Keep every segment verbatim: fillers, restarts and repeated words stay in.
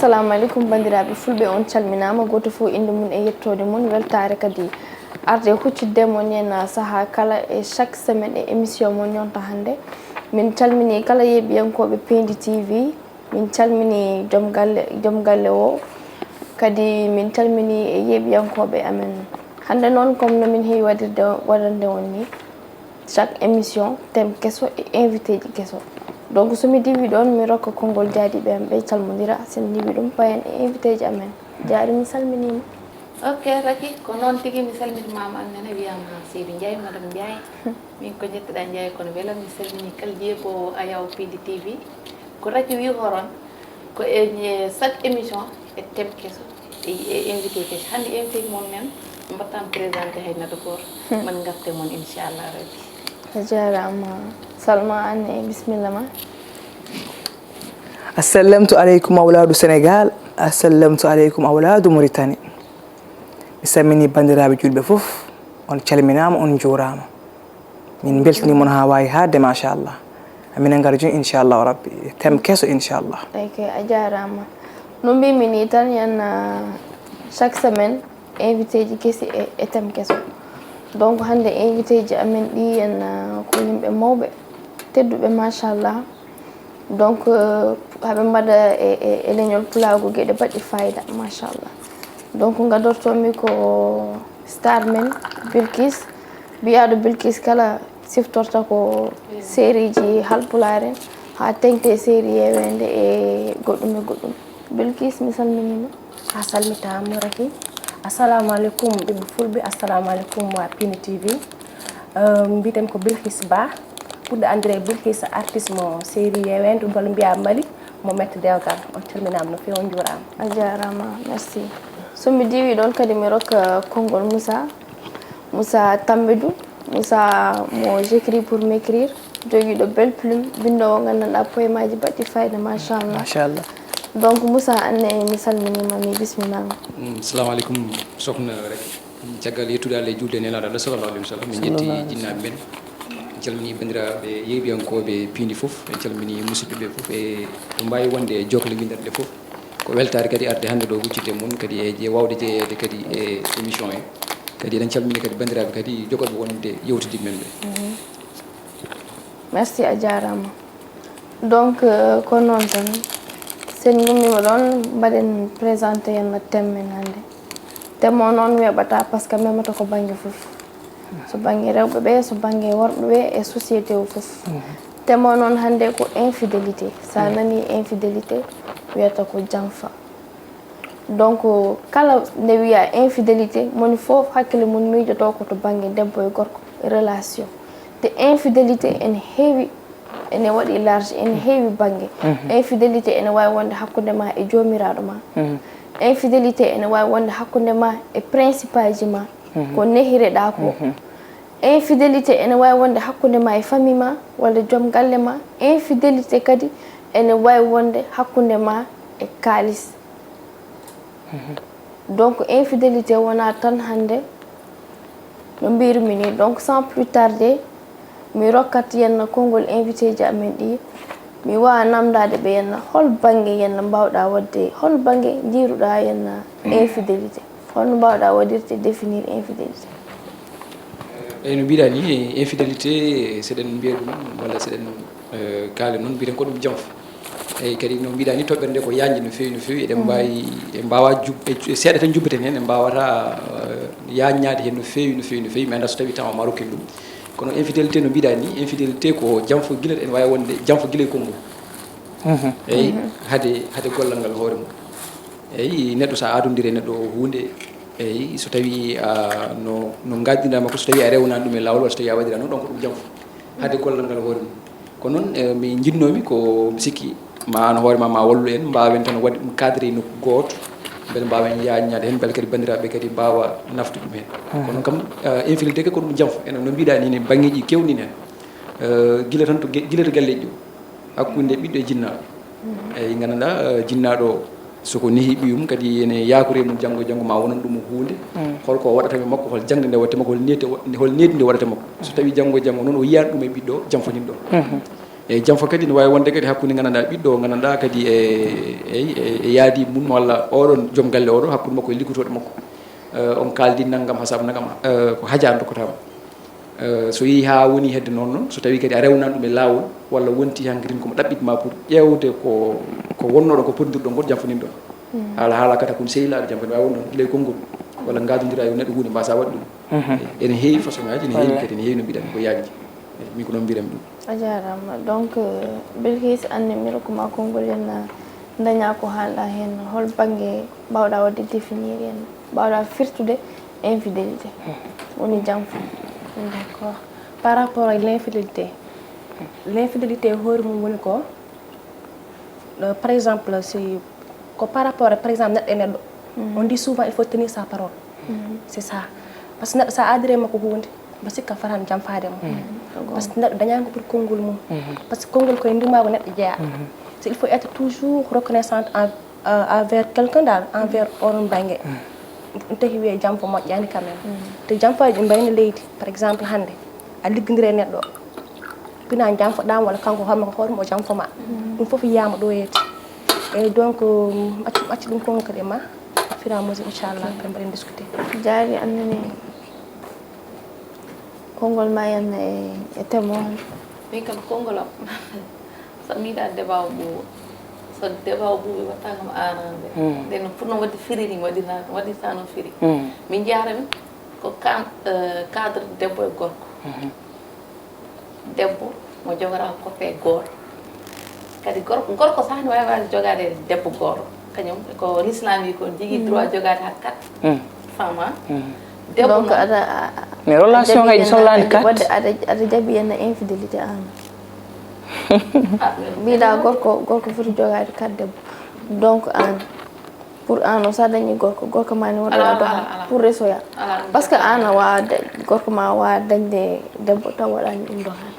Assalamu aleykum, banndiraaɓe fulɓe, on calminaama, gooto fof innde mum e yettoode mum. Weltaare kadi arde huccitde mon en sahaa kala e chaque semaine e émission mon yonta hannde. Min calminii kala yeeɓiyankooɓe Pindi T V, min calminii joom galle, joom galle o, kadi min calminii e yeeɓiyankooɓe amen. Hannde noon, comme no min heewi waɗirde, waɗande on ni, chaque émission, thème keso e invité ji keso. Donc, so mi diwi ɗoon, mi rokka konngol jaadiiɓe am ɓe calmondira. So mi diwi ɗum, payen e invité ji amen. Jaari, mi salminiima. Ok, Raki, ko noon tigi, mi salminimaama. An nene wiyama Seydi Ndiaye, Madame Ndiaye. Min ko Jettuɗa Ndiaye, kono wela mi salmini kala jeeɓo Ayaw Pindi T V. Ko Raki wi horon, ko e chaque émission e thème keso, e, e invité keso. Hannde invité mon men, mbattam présenté hay neɗɗo gooto. Hmm. Man ngarte mon, inchallah rabbi. A jaaraama. Salma, an e bismillah ma. Assalamtu aleykum awlaadu Sénégal, assalamtu aleykum awlaadu Mauritanie. Mi salmini banndiraaɓe juulɓe fof, on calminaama, on njuuraama. Min mbeltini mon haa waawi haaɗde, machallah. Amina ngara jooni, inchallahu rabbi. Thème keso, inchallah. Eyyi kay, a jaaraama. No mbimi ni tan, en, ah, chaque semaine, invité ji kesi e, e thème keso. Donc, hannde invité ji amen ɗi, en, ah, ko yimɓe mawɓe, tedduɓe, machallah. Donc, euh, haɓe mbaɗa e, e, e leñol pulaagu geɗe baɗɗi fayida, machallah. Donc, ngadortomi ko star men, Bilkis. Mbiyaaɗo Bilkis kala siftorta ko série ji halpulaar en, haa teŋti e série yeeweende e goɗɗum e goɗɗum. Bilkis, mi salminiima. A salmitaama, Raki. Assalamu aleykum, ɓiɓɓe fulɓe. Assalamu aleykum, waa Pindi T V. Euh, mbiyetemi ko Bilkis Ba, ɓurɗo anndiree Bilkis, artiste mo série yeeweende, walla mbiyaa Mali, mo Maître Dewgal. On calminaama no feewi, on njuuraama. A jaaraama, merci. So mi diwi ɗoon kadi, mi rokka konngol Moussa. Moussa Tambédou, Moussa mo j'écris pour m'écrire, jogiiɗo belle plume, binndoowo nganndanɗaa poemaaji baɗɗi fayida, machallah. Machallah. Donc, Moussa, an ne mi salminiima, mi bismimaama. Mm, salamu aleykum, sokhna Raki. Caggal yettude Allah e juulde e nelaaɗo Allah sallallahu aleyhi wa sallam, min njetti jinnaaɓe men. En calminii banndiraaɓe yeeɓiyankooɓe Pindi fof, en calminii musidɓe ɓe fof, e ɓe mbaawi wonde e jookle winndere nde fof. Ko weltaare kadi arde hannde ɗo huccitde mon kadi e je-, waawde jeyeede kadi e émission he. Kadi eɗen calmini kadi banndiraaɓe kadi jogooɓe wonde yewtidde men ɓe. Mhm. Merci, a jaaraama. Donc, euh, ko noon tan, so en ngummiima ɗoon, mbaɗen présenté en no thème men hannde. Thème o noon weeɓataa, parce que memata ko bannge fof. So bannge rewɓe ɓe, so bannge worɓe ɓe, e société o fof. Mhm. Thème o noon hannde ko infidélité. So a nanii infidélité, wiyata ko janfa. Donc, kala nde wiyaa infidélité, moni fof hakkille mum miijoto ko to bannge debbo e gorko, relation. Te infidélité ene heewi, ene waɗi large, ene heewi bannge. Mhm. Infidélité ene waawi wonde hakkunde ma e joomiraaɗo ma. Mhm. Infidélité ene waawi wonde hakkunde ma e principe aji ma, mhm, ko nehireɗaa ko. Mhm. Infidélité ene waawi wonde hakkunde ma e famille ma, walla joom galle ma. Infidélité kadi ene waawi wonde hakkunde ma e kaalis. Mhm. Donc, infidélité wonaa tan hannde no mbirmi ni. Donc, sans plus tarder, mi rokkat yenna konngol invité ji amen ɗi. Mi waawa namndaade ɓe yenna, hol bannge yenna mbaawɗaa waɗde, hol bannge njiiruɗaa yenna, mhm, infidélité? Holno mbaawɗaa waɗirde définir infidélité? Eyi, no mbiɗa ni, infidélité, seɗen mbiya ɗum, walla seɗen, eh, kaali noon, mbiɗen ko ɗum janfu. Eyi, kadi no mbiɗa ni, toɓɓere nde ko yaajde no feewi, no feewi. Eɗen, mhm, mbaawi, en mbaawaa jub-, e, e seeɗa tan jubbeten heen, en mbaawata, eh, yaajnaade heen no feewi, no feewi, no feewi. Mi anndaa so tawii temps o ma rokken ɗum. Kono infidélité no mbiɗa ni, infidélité ko janfu gila, ene waawi wonde janfu gila e konngu. Mhm. Eyi, mhm, hade, hade gollal ngal hoore mum. Eyi, neɗɗo so a adondiri e neɗɗo o huunde, eyi, so tawii, ah, no, no ngaddinɗaa makko, so tawii a rewnaani ɗum e laawol, walla so tawii a waɗiraa noon, ɗoon ko ɗum janfu. Hade gollal ngal hoore mum. Ko noon, eh, mi njiɗnoomi ko mi sikki ma aan hoore ma, ma wallu en, mbaawen tan waɗde ɗum cadre e nokku gooto, mbele mbaawen yaajnaade heen, mbele kadi banndiraaɓe kadi mbaawa naftude ɗum heen. Mhm. Kono kam, eh, infidélité ko ɗum janfu. Enen no mbiɗa ni, ne banngeeji keewɗi heen. Eh, gila tan to ge-, gila to galleeji ɗo. Hakkunde ɓiɗɗo e jinnaaɗo. Mhm. Eyi, nganndanɗaa, eh, jinnaaɗo o, so ko nehi ɓiyum, kadi ene yaakori e mum janngo e janngo ma wonan ɗum huunde. Mm. Holko waɗata e makko, hol jaŋde nde waɗata e makko, hol needi, hol needi nde waɗata e makko. So tawii janngo e janngo noon o yiyaani ɗum e ɓiɗɗo o, janfanin ɗoon. Mhm. Eyi, jam fof kadi ne waawi wonde kadi hakkunde, nganndanɗaa, ɓiɗɗo o, nganndanɗaa, kadi e, e, e, e yaadi mum walla oɗon joom galle oɗo, hakkunde makko e liggotooɗo makko. Eh, on kaaldi nanngam, haa saabu nanngam, eh, ko hajaa ndokkataama. Eh, so yehii haa woni hedde noon noon, so tawii kadi a rewnaani ɗum e laawol, walla wonti hankadi ko mo ɗaɓɓit ma pour ƴeewde ko, ko wonnoɗon, ko potndirɗon, ko jamfoninɗon. Haala, haala kata kon sehilaaɓe jam kadi waawi wonde gila e konngol, walla ngaadondira yo neɗɗo huunde mbaasaa waɗde ɗum. Ene heewi façon ngaaji, ene heewi kadi, ene heewi no mbiɗen ko yaaji. Eyi, min ko noon mbiyatmi ɗum. A jaaraama. Donc, euh, Bilkis, anne mi rokku ma konngol, en, euh, ndaña ko haalɗa heen. Hol bannge mbaawɗa waɗde définir en, mbaawɗa firtude infidélité? Woni jam fof. D'accord. Par rapport à l'infidélité, l'infidélité hoore mum woni ko, euh, par exemple, si ko par rapport, par exemple, neɗɗo e neɗɗo, on dit souvent il faut tenir sa parole. C'est ça. Parce que neɗɗo, sa aadiri e makko huunde, mbo sikka fotani jamfaade mo. Parce que neɗɗo dañaani ko ɓuri konngol mum. Parce que konngol koye ndimaagu neɗɗo jeyaa. So il faut être toujours reconnaissante en, euh, envers quelqu'un, dal, envers oɗon bannge. Ɗum tagi wiyee jamfa moƴƴaani quand même. Te jamfaaji ɗi mbayni leydi, par exemple, hannde a liggondire e neɗɗo, pina jamfoɗaama, walla kanko hoore makko, hoore mum o jamfo ma. Ɗum fof yiyaama ɗo yeeti. Eyyi, donc, um, accu, accu ɗum konngol kadi e ma, au fur et à mesure, inchallah, après mbaɗen discuter. Jaari, annene konngol ma, en e, e thème o. Min kam konngol am, so mi yiɗa débat o ɓuuɓa, so débat o ɓuuɓi, watta kam arrangé. Nden pour no waɗi firi ni, waɗirta, waɗirta noon firi. Min jahata min ko kan, euh, cadre debbo e gorko. Debbo mo jogata ko coppe gooto. Kadi gorko, gorko sah ne waawi, waawi jogaade debbo gooto. Kañum ko l'islam wi ko jogii droit jogaade haa quatre femmes, ha. Debbo donc noon aɗa, a, a, mais relation kadi sohlaani quatre. Waɗde aɗa, aɗa jaɓi en infidélité aan. Ah, mais mbiɗa gorko, gorko foti jogaade quatre debbo. Donc aan, pour aan o, so a dañi gorko, gorko ma ne waɗa dohan pour resoya. Parce que aan a waawa da-, gorko ma waawa dañde debbo taw waɗaani ɗum dohan.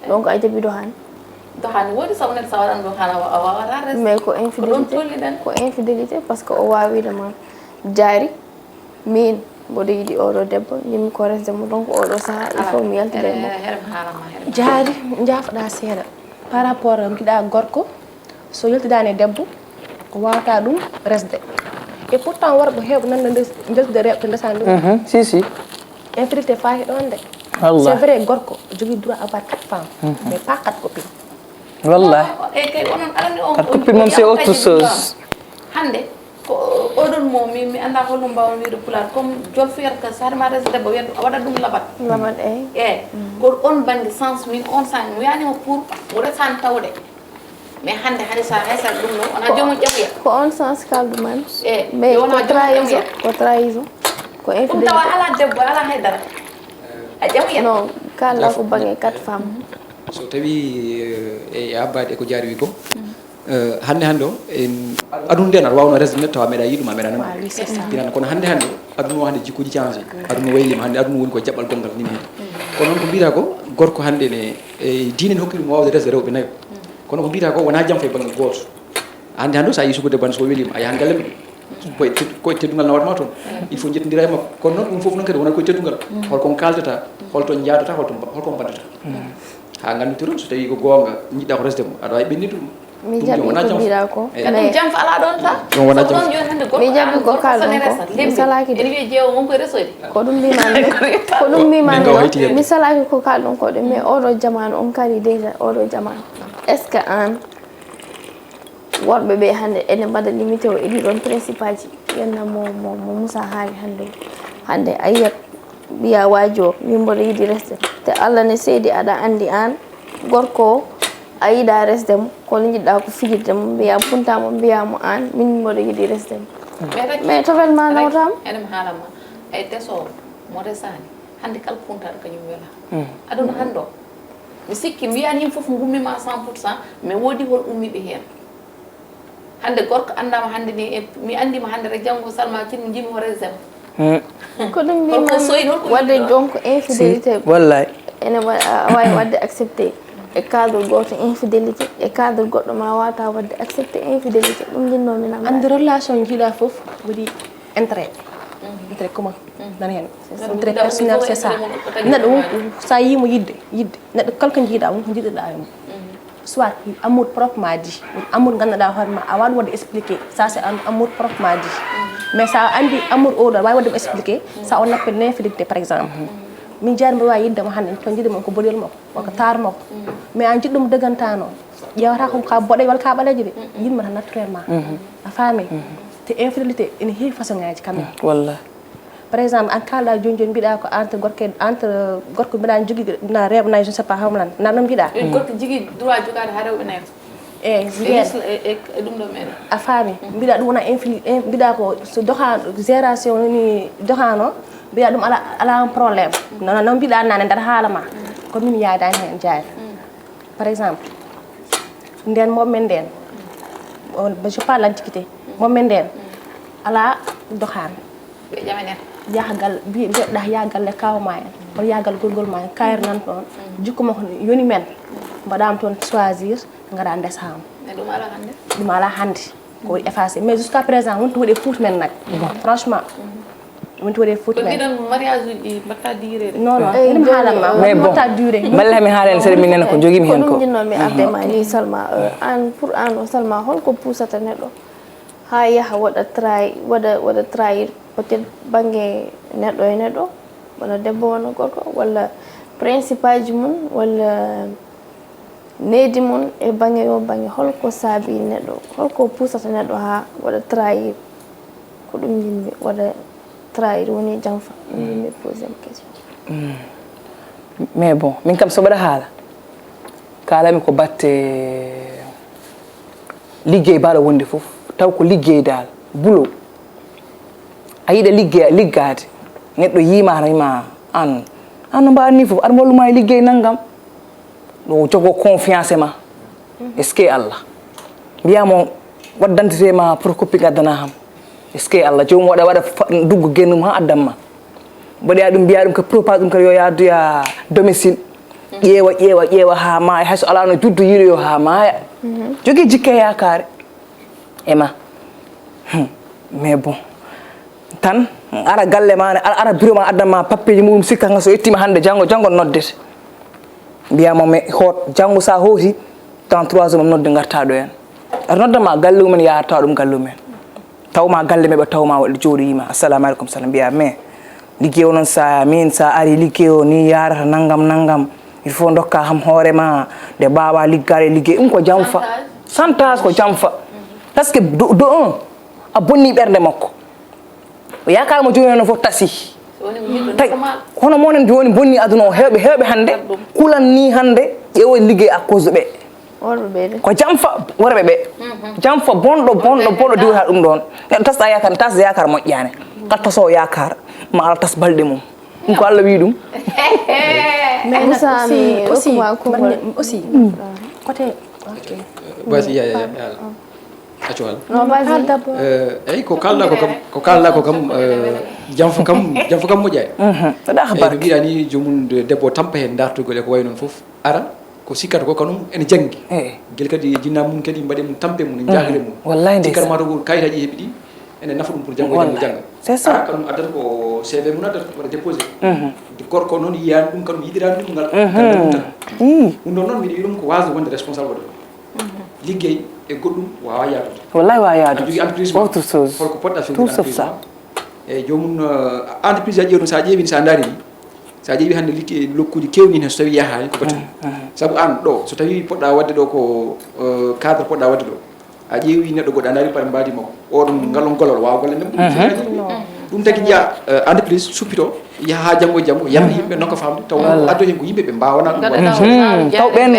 Donc a jaɓi dohan. Dohan woodi, sabu neɗɗo sa waɗan dohan a wa-, a waawata resde. Mais ko infidélité. Ko ɗon tolniɗen. Ko infidélité parce que o waawi wiide ma, jaari, min mboɗo yiɗi oɗo debbo, njiɗmi ko resde mo, donc oɗo saha il faut mi yaltida e makko. Jaari, njaafoɗa seeɗa. Par rapport mbiɗa gorko, so yaltidaani e debbo, o waawata ɗum resde. Et pourtant worɓe heewɓe nan njaltida rewɓe to ndesani ɗum. Si, si. Infidélité fayi ɗon de. Wallah. C'est vrai, gorko jogii droit avoir quatre femmes, mais pas quatre copines. Wallah. Quatre copines moom, c'est autre chose. Hannde ko oɗon mo mi, mi annda holno mbawmi wiide pulaar, comme jolfoyata ka, so haɗa ma resde debbo, wiyata a waɗat ɗum labat. Labat, eyi. Eyi. Ko on bannge sens min, on sens mi wiyanima pour mo resani tawde. Mais hannde, hannde sa, hay sa ɗum ɗo, wona joomum ƴamuya. Ko on sens kaldu man. Eh, mais wona ko joomum trahison, ƴamuya. Ko trahison. Ko infidélité. Ɗum tawa ala debbo, ala haydara. A ƴamuya. Non, kala ko bannge quatre femmes. So tawi, eh, e abbaade e ko jaari wi ko, eh, hannde, hannde o, en, aduna nde aɗa waawno resde neɗɗo tawa meɗa yiɗuma, meɗa nanma. Kono hannde, hannde o, aduna o hannde jikkuuji changé. Aduna waylima hannde, aduna woni ko jaɓɓal gonngal ni. Kono noon ko mbiyata ko, gorko hannde ne, e diine ne hokki ɗum waawde resde rewɓe nayo. Kono ko mbiyata ko wona jam fof e bannge gooto. Hannde, hannde o, so a yii suko debbo hannde, so o weliima, a yahan galle mum. Koye ted-, koye teddungal nawatma toon. Il faut njettondira e makko. Kono noon, ɗum fof noon kadi wonat koye teddungal. Holko on kaaldata, holto on njaadata, holto on mba-, holko on mbaɗata. Haa nganndutoɗon, so tawii ko goonga, njiɗɗa ko resde mo, aɗa waawi ɓennude ɗum. Mi jaɓi ko mbiɗa ko. Kadi ɗum jam fof alaa ɗoon tan. Ɗum wonaa jam. Mi jaɓi ko kaalɗon ko. Mi salaaki de. Ene wiya jeewo won koye resoyde. Ko ɗum mbiimaami ɗo. Ko ɗum mbiimaami ɗo. Mi salaaki ko kaalɗon ko de, mais oɗo jamaanu on kadi déjà, oɗo jamaanu. Est-ce que aan, worɓe ɓe hannde ene mbaɗa limité o e ɗiɗon principe aji, yenna mo, mo, mo Moussa haali hannde. Hannde a yiyat mbiya waaji o, min mboɗo yiɗi resde. Te Allah ne seedi, aɗa anndi aan, gorko o, a yiɗa resde mo, kono njiɗɗa ko fijirde mo, mbiya punta mo, mbiya mo aan, min mboɗo yiɗi resde mo. Mais rek, mais to welma rek, nawtam. Ene mi haalama. Ay teso mo resani. Hannde kala puntaɗo kañum wela. Aduna hannde o. Mi sikki, mi wiyani yimɓe fof ngummima cent pour cent, mais woodi hol ummiɓe heen. Hannde gorko anndama hannde ni, e, mi anndima hannde rek, janngo Salma Cin, mi jimi hoore zem. Ko ɗum mbimi, waɗde donc infidélité. Wallay. Ene wa-, a waawi waɗde accepté e cadre gooto infidélité, e cadre goɗɗo ma wata waɗde accepté infidélité. Ɗum njinnoomi namdaade. Anndi relation njiiɗa fof waɗi intérêt. Intérêt commun. Nana heen. Intérêt personnel, c'est ça. Neɗɗo won ko, sa yii mo yidde, yidde. Neɗɗo kala ko njiiɗa, won ko njiɗirɗa e mum. Soit amour proprement dit, amour ganduɗa hoore ma a waɗa wadde expliqué, ça c'est un amour proprement dit. Mais sa andi amour oɗo wawi wadde expliqué, ça on appelle l'infidélité par exemple. Min jaari mbiɗa wawi yiddemo hande to jiɗi mo ko boɗel mo walla ko taar mo, mais an jiɗɗum dëggantaan o ƴewata ko ka boɗe walla ka ɓaleejo de, yinma tan naturellement. A faami? Te infidélité ene heewi façon ngaji quand même. Wallahi. Par exemple an kalɗa joni joni mbiɗa ko entre gorko entre gorko mbiɗa jogui na reeɓa na je ne sais pas homlan na ɗum mbiɗa. Gorko jogui droit jogade ha rewɓe nayo. Eyyi, e ɗum ɗo meɗen. A faami? Mbiɗa ɗum wona infli mbiɗa ko so doha génération ni dohano, mbiɗa ɗum ala ala un problème. Non non mbiɗa nane nder haala ma. Ko min yaadani hen jaari. Par exemple nden moom men nden, je parle l'antiquité, moom men nden ala dohan. Ɓe ƴamen en. Yaha galle mbi mbiɗa yaha galle kaw ma en walla yaha galle gorgol ma en kayre nan toon. Jikku makko yoni men, mbaɗama toon choisir, gara ndesama. E ɗum ala hande. Ɗum ala hande. Ko effacé mais jusqu'à présent wonto waɗi foot men nag. Franchement wonto waɗi foot men. Ɗiɗon mariage uji mbatta durée. Non non eɗum haalan ma mais bon mbatta durée. Mballe mi haalen seeɗa min nena ko jogimi hen ko. Ɗum jinnoomi arde ma ni Salma, an pour an o Salma holko puusata neɗɗo ha yaha waɗa trahi waɗa waɗa trahir peut-être banggue neɗɗo e neɗɗo, wona debbo wona gorko walla principe aji mum walla neydi mum e banggue yo banggue holko saabi neɗɗo holko puusata neɗɗo ha waɗa trahir? Ko ɗum jinmi waɗa trahir woni janfa ɗum jinmi posé mo question. Mais bon min kam so mbaɗa haala kalami ko batte liggey mbaɗa wonde fof taw ko liggey dal bulo. A yiɗa ligge liggade neɗɗo yima tan yima an an no mbaɗa ni fof aɗa walluma e liggey nanngam. Ɗo jogo confiance e ma. Est ce que allah mbiyamo waddantite ma photocopie gaddana ham? Est ce que allah jomum waɗa waɗa duggo gennum ha addamma? Mbaɗoya ɗum mbiya ɗum ko propage ɗum kadi yo yahdoya domicile. Ƴeewa ƴeewa ƴeewa ha maaya hayso alano juddo yiiloyo ha maaya. Jogui jikke yakare e ma. Mais bon tan ara galle ma ara bureau ma addanma pappeji muɗum sikka ga so yettima hande janggo janggo noddete. Mbiyamo mi hoot janggo sa hooti dans trois heures mom nodde garta ɗo en. Aɗa noddama galle mumen yahata ɗum galle mumen. Tawma galle meɓa tawma waɗi jooɗoyima assalamu aleykum salam mbiya mais ligguey o noon sa min sa ari ligguey o ni yarata nanngam nanngam. Il faut dokka ham hoorema nde mbawa liggade e ligguey ɗum ko jamfa. Chantage ko jamfa. Parce que de un a bonni ɓerde makko. O yakar mo joni no fof tasi. Tawi hono monen joni bonni aduna o hewɓe hewɓe hande kulan ni hande ƴeewo ligguey à cause ɓe. Worɓe ɓe de. Ko jamfa worɓe ɓe. Jamfa bonɗo bonɗo bonɗo diwata ɗum ɗon. Neɗɗo tasɗa yakar ne tasde yakar moƴƴani. Kala tasowo yakar ma ala tas balɗe mum. Ɗum ko allah wi ɗum. Mais aussi aussi côté ok. Vas-y ya ya ya. Accu walla. Eyi ko kalɗa ko kam ko kalɗa ko kam janfa kam janfa kam moƴƴani. Eyi no mbiɗa ni jomum debbo tampa heen dartugol e ko wayi noon fof ara ko sikkata ko kanum ene janngi. Gila kadi e jinna mum kadi mbaɗe mum tampe mum ne jahre mum. Sikkata ma to ko kayitaji heɓi ɗi ene nafa ɗum pour janngo janngo jannga. Ara kanum addata ko cv mum addata waɗa déposé. Gorko noon yiyani ɗum kanum yiɗirani ɗum ngal. Ɗum ɗon noon mbiɗa wi ɗum ko wasde wonde responsable waɗa ɗum. Liggey e goɗɗum wawa yaadude. Wallahi wawa yaadude. Jogi entreprise autre chose holko poɗɗa tout sauf ça. Eyyi jomum entreprise aji ɗum sa ƴeewi sa daari ni sa ƴeewi hande likki lokkuji kewni hen so tawi yahani ko batten. Saabu an ɗo so tawi poɗɗa wadde ɗo ko cadre poɗɗa wadde ɗo a ƴeewi neɗɗo goɗɗo a daari par mbaadi makko. Oɗon ngalon golol wawa golle ndem ɗum tagi jeeya entreprise suppito yaha ha janngo e janngo yarna yimɓe nokka famde taw addo hen ko yimɓe ɓe mbawana ɗum waɗde. Taw ɓen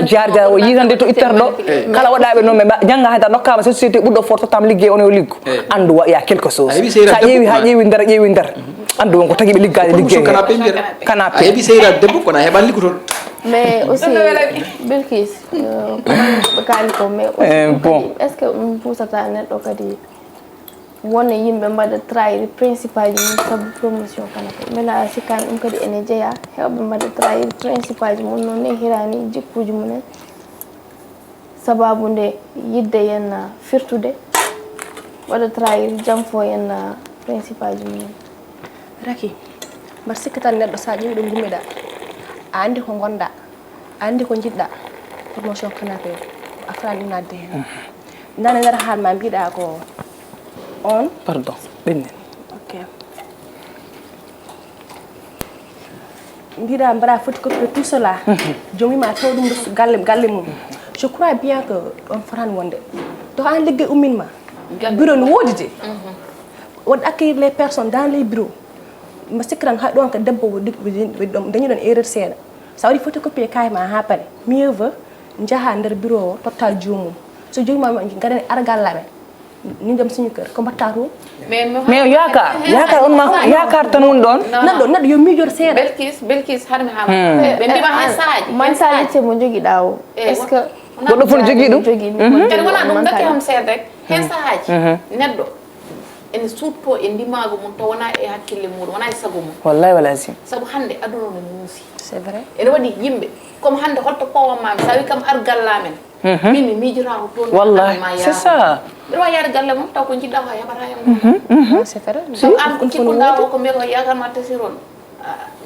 jarjar o yitande to ittere ɗo kala waɗaɓe noon ɓe jannga hayda nokkama société ɓurɗo fort tottam ligguey on yo liggo andu wa ya quelque chose sa ƴeewi ha ƴeewi nder ƴeewi nder andu won ko tagi ɓe liggaade ligguey kanape a heɓi seyra debbo kono a heɓani liggo toon. Mais aussi Bilkis ɓe kaali ko mais aussi est ce que ɗum pusata neɗɗo kadi wona yimɓe mbaɗa trahir principe aji mum sabu promotion kala ko mbela a sikkani ɗum kadi ene jeeya hewɓe mbaɗa trahir principe aji mum noon ne hirani jikkuji mumen sababu nde yidde yenna firtude waɗa trahir jam fo yenna principe aji mumen. Raki mbaɗa sikka tan neɗɗo sa ƴeewi ɗo gummiɗa a andi ko gonɗa a andi ko jiɗɗa. Promotion canapé, a faali nadde heen. Nana nder haal ma mbiɗa ko on. Pardon, ɓennin. Ok. Mbiɗa mbaɗa photocopie tout cela. Joom wima taw ɗum ɗo galle, galle mum. Je crois bien que on fotani wonde. To an ligge ummin ma. Bureau no woodi de. Waɗ accueillir les personnes dans les bureaux. Mba sikkiran hay ɗon ko debbo dañi ɗon erreur seeɗa. Sa waɗi photocopie kaye ma ha pare. Mieux vaut njaha nder bureau o totta joomum. So joomum ma gaɗani argal lamen. Ni dem suñu kër ko mbatta toon. Mais yaakaar yaakaar on ma yaakaar tan woni ɗon. Neɗɗo neɗɗo yo miijor seeɗa. Belkis belkis haɗmi haala ɓe mbima hen saaji. Mentalité mo jogiɗa o est ce que Goɗɗo fof ne jogii ɗum. Jogii kadi wona ɗum gacce ham seeɗa rek. Hen sahaaji neɗɗo ene suutto e ndimaagu mum taw wona e hakkille muɗum wona e sago mum. Wallahi wala sim. Sabu hannde aduna no muusi. C'est vrai. Ene waɗi yimɓe comme hannde holto powan mami sa wi kam ar gallamen. Min mi miijotako toon. Wallahi c'est ça. Mbeɗa wawi yaade galle mum taw ko jiɗɗa ko a heɓata hen. C'est vrai. Sabu an ko cikkuɗa o ko mbiyata ko yakar ma tasiron.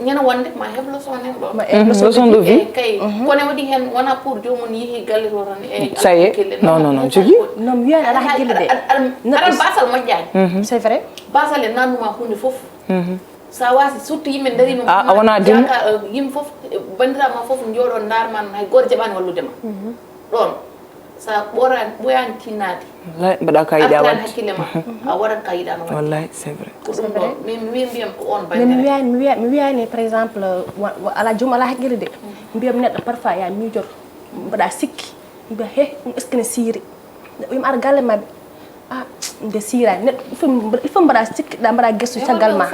Ñande wonde ma heɓ leçon nen ɗo. Ma heɓ leçon de vie. Kay kono waɗi hen wona pour jomum yeehi galle to tan e Ça y est. Non non non jogii. Non mi wiyani ala hakkille de. Aɗa basal moƴƴani. C'est vrai. Basal e nannuma hunde foof. Sa wasi surtout yimɓe darima. A wona dim. Yimɓe foof bandiraɓe ma foof jooɗo darma hay goto jaɓani wallude ma. Ɗon sa ɓorani ɓoyani tinnade. Wallahi mbaɗa ka yiɗa Artan wadde. Hakkille ma a waɗat ka yiɗano wadde. Wallahi c'est vrai. Ko ɗum ɗo min min mbiyam ko on Min mi bannere. wiyani mi wiya- mi wiyani par exemple wa- wa- ala joom ala hakkille de. Mbiyam neɗɗo parfois ya miijor mbaɗa sikki mbiya he ɗum est ce que ne siiri. Neɗɗo yima ara galle maɓɓe a nde siirani neɗɗo il faut il faut mbaɗa sikki ɗa mbaɗa gestu caggal ma.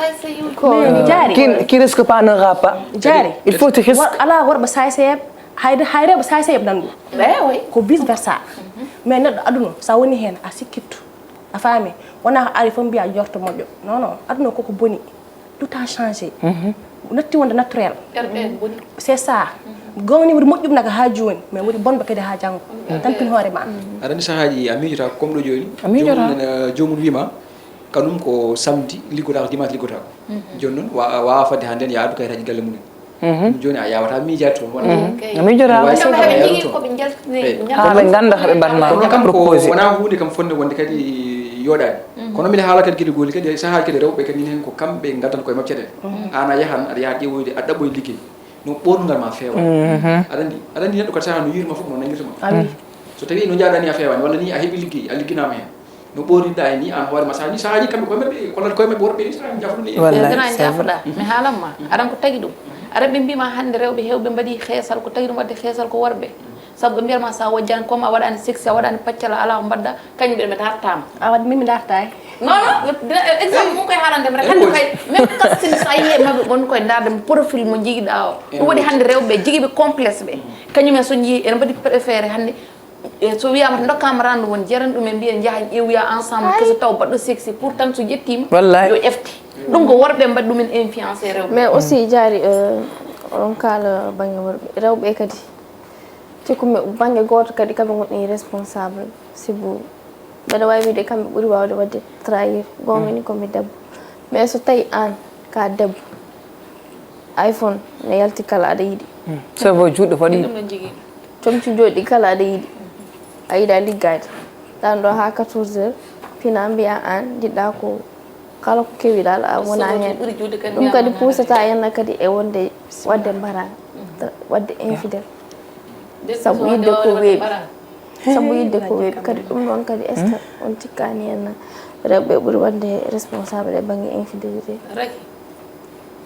Mais jaari. Qui, qui risque pas n'aura pas. Jaari. Il faut tu risques. Ala worɓe sayseyeɓe hayde hay rewɓe sayseyeɓe nan ɗum. Ko vice versa. Mais neɗɗo aduna sa woni hen a sikkittu. A faami wona ko ari fof mbiya jorto moƴƴo. Non non aduna koko boni. Tout a changé. Natti wonde naturel. C'est ça. Gomni woni moƴƴum naga ha joni mais woni bonɓe kadi ha janggo. Tampin hoore ma. Aɗa andi sahaaji a miijotako comme ɗo joni. A miijotako. Jomum wima kanum ko samedi liggotako dimanche liggotako. Joni noon wawa fadde ha nden ya addu kayitaji galle mumen. Ɗum joni a yawata miijade toon wona. A miijotako. Koɓe jaltini Ha ɓe ganda haɓe mbaɗma Kono kam ko proposé. Wona hunde kam fonde wonde kadi yoɗani. Kono mbiɗa haala kadi gueɗe goli kadi sahaaji kadi rewɓe kadi minen ko kamɓe gandanta koye mabɓe caɗele. An a yahan aɗa yaha ƴewoyde aɗa ɗaɓɓoye ligguey. No ɓornugal ma feewa. Aɗa andi aɗa andi neɗɗo kadi saha no yirma fof no nangirta ma. So tawi no jaɗani a feewani walla ni a heeɓi ligguey a ligginama hen. No ɓornirɗa e ni an hoore ma saha ni sahaji kamɓe koye mabɓe kollata koye mabɓe worɓe ni saha jafru ni. Wallahi Dana c'est vrai. Jafuɗa mi haalan ma aɗan ko tagi ɗum aɗan ɓe mbima hande rewɓe hewɓe mbaɗi heesal ko tagi ɗum wadde heesal ko worɓe. Sabu ɓe mbiyatma sa wojjani comme a waɗani sexy a waɗani paccal a ala ko mbaɗɗa kañum ɓe ɓe dartama. A waɗi min mi dartay. Non non exemple mum koye haalande mi rek hande kay même kastini sa yiye maɓɓe ɓon koye darde mo profil mo jigiɗa o. Ɗum waɗi hande rewɓe jigiɓe complexe ɓe kañum en so jii ene mbaɗi préféré hande. E so wiyama to dokkama rande won jeran ɗum en mbiyen jaha ƴewya ensemble keso taw baɗɗo sexy pourtant so ƴettima. Wallahi. Yo ƴefte. Ɗum ko worɓe mbaɗi ɗum en influencé rewɓe. Mais aussi jaari on kaala bangge worɓe rewɓe kadi cikkumi bangge goto kadi kamɓe goni responsable sibu mbeɗa wawi wiide kamɓe ɓuuri wawde wadde trahir gonga ni komi debbo mais so tawi an ka debbo iPhone ne yalti kala aɗa yiɗi. Cerveau juɗɗo waɗi. Ɗum no jigui. Comci jooɗi kala aɗa yiɗi a yiɗa liggade ɗan ɗo ha quatorze heures pina mbiya an jiɗɗa ko kala ko kewiɗa a wona hen. Ɗum kadi puusata henna kadi e wonde wadde mbara wadde infidèle. Sabu yidde ko weeɓi. Sabu yidde ko weeɓi kadi ɗum ɗon kadi est ce que on cikkani henna rewɓe ɓuuri wadde responsable e bangge infidélité?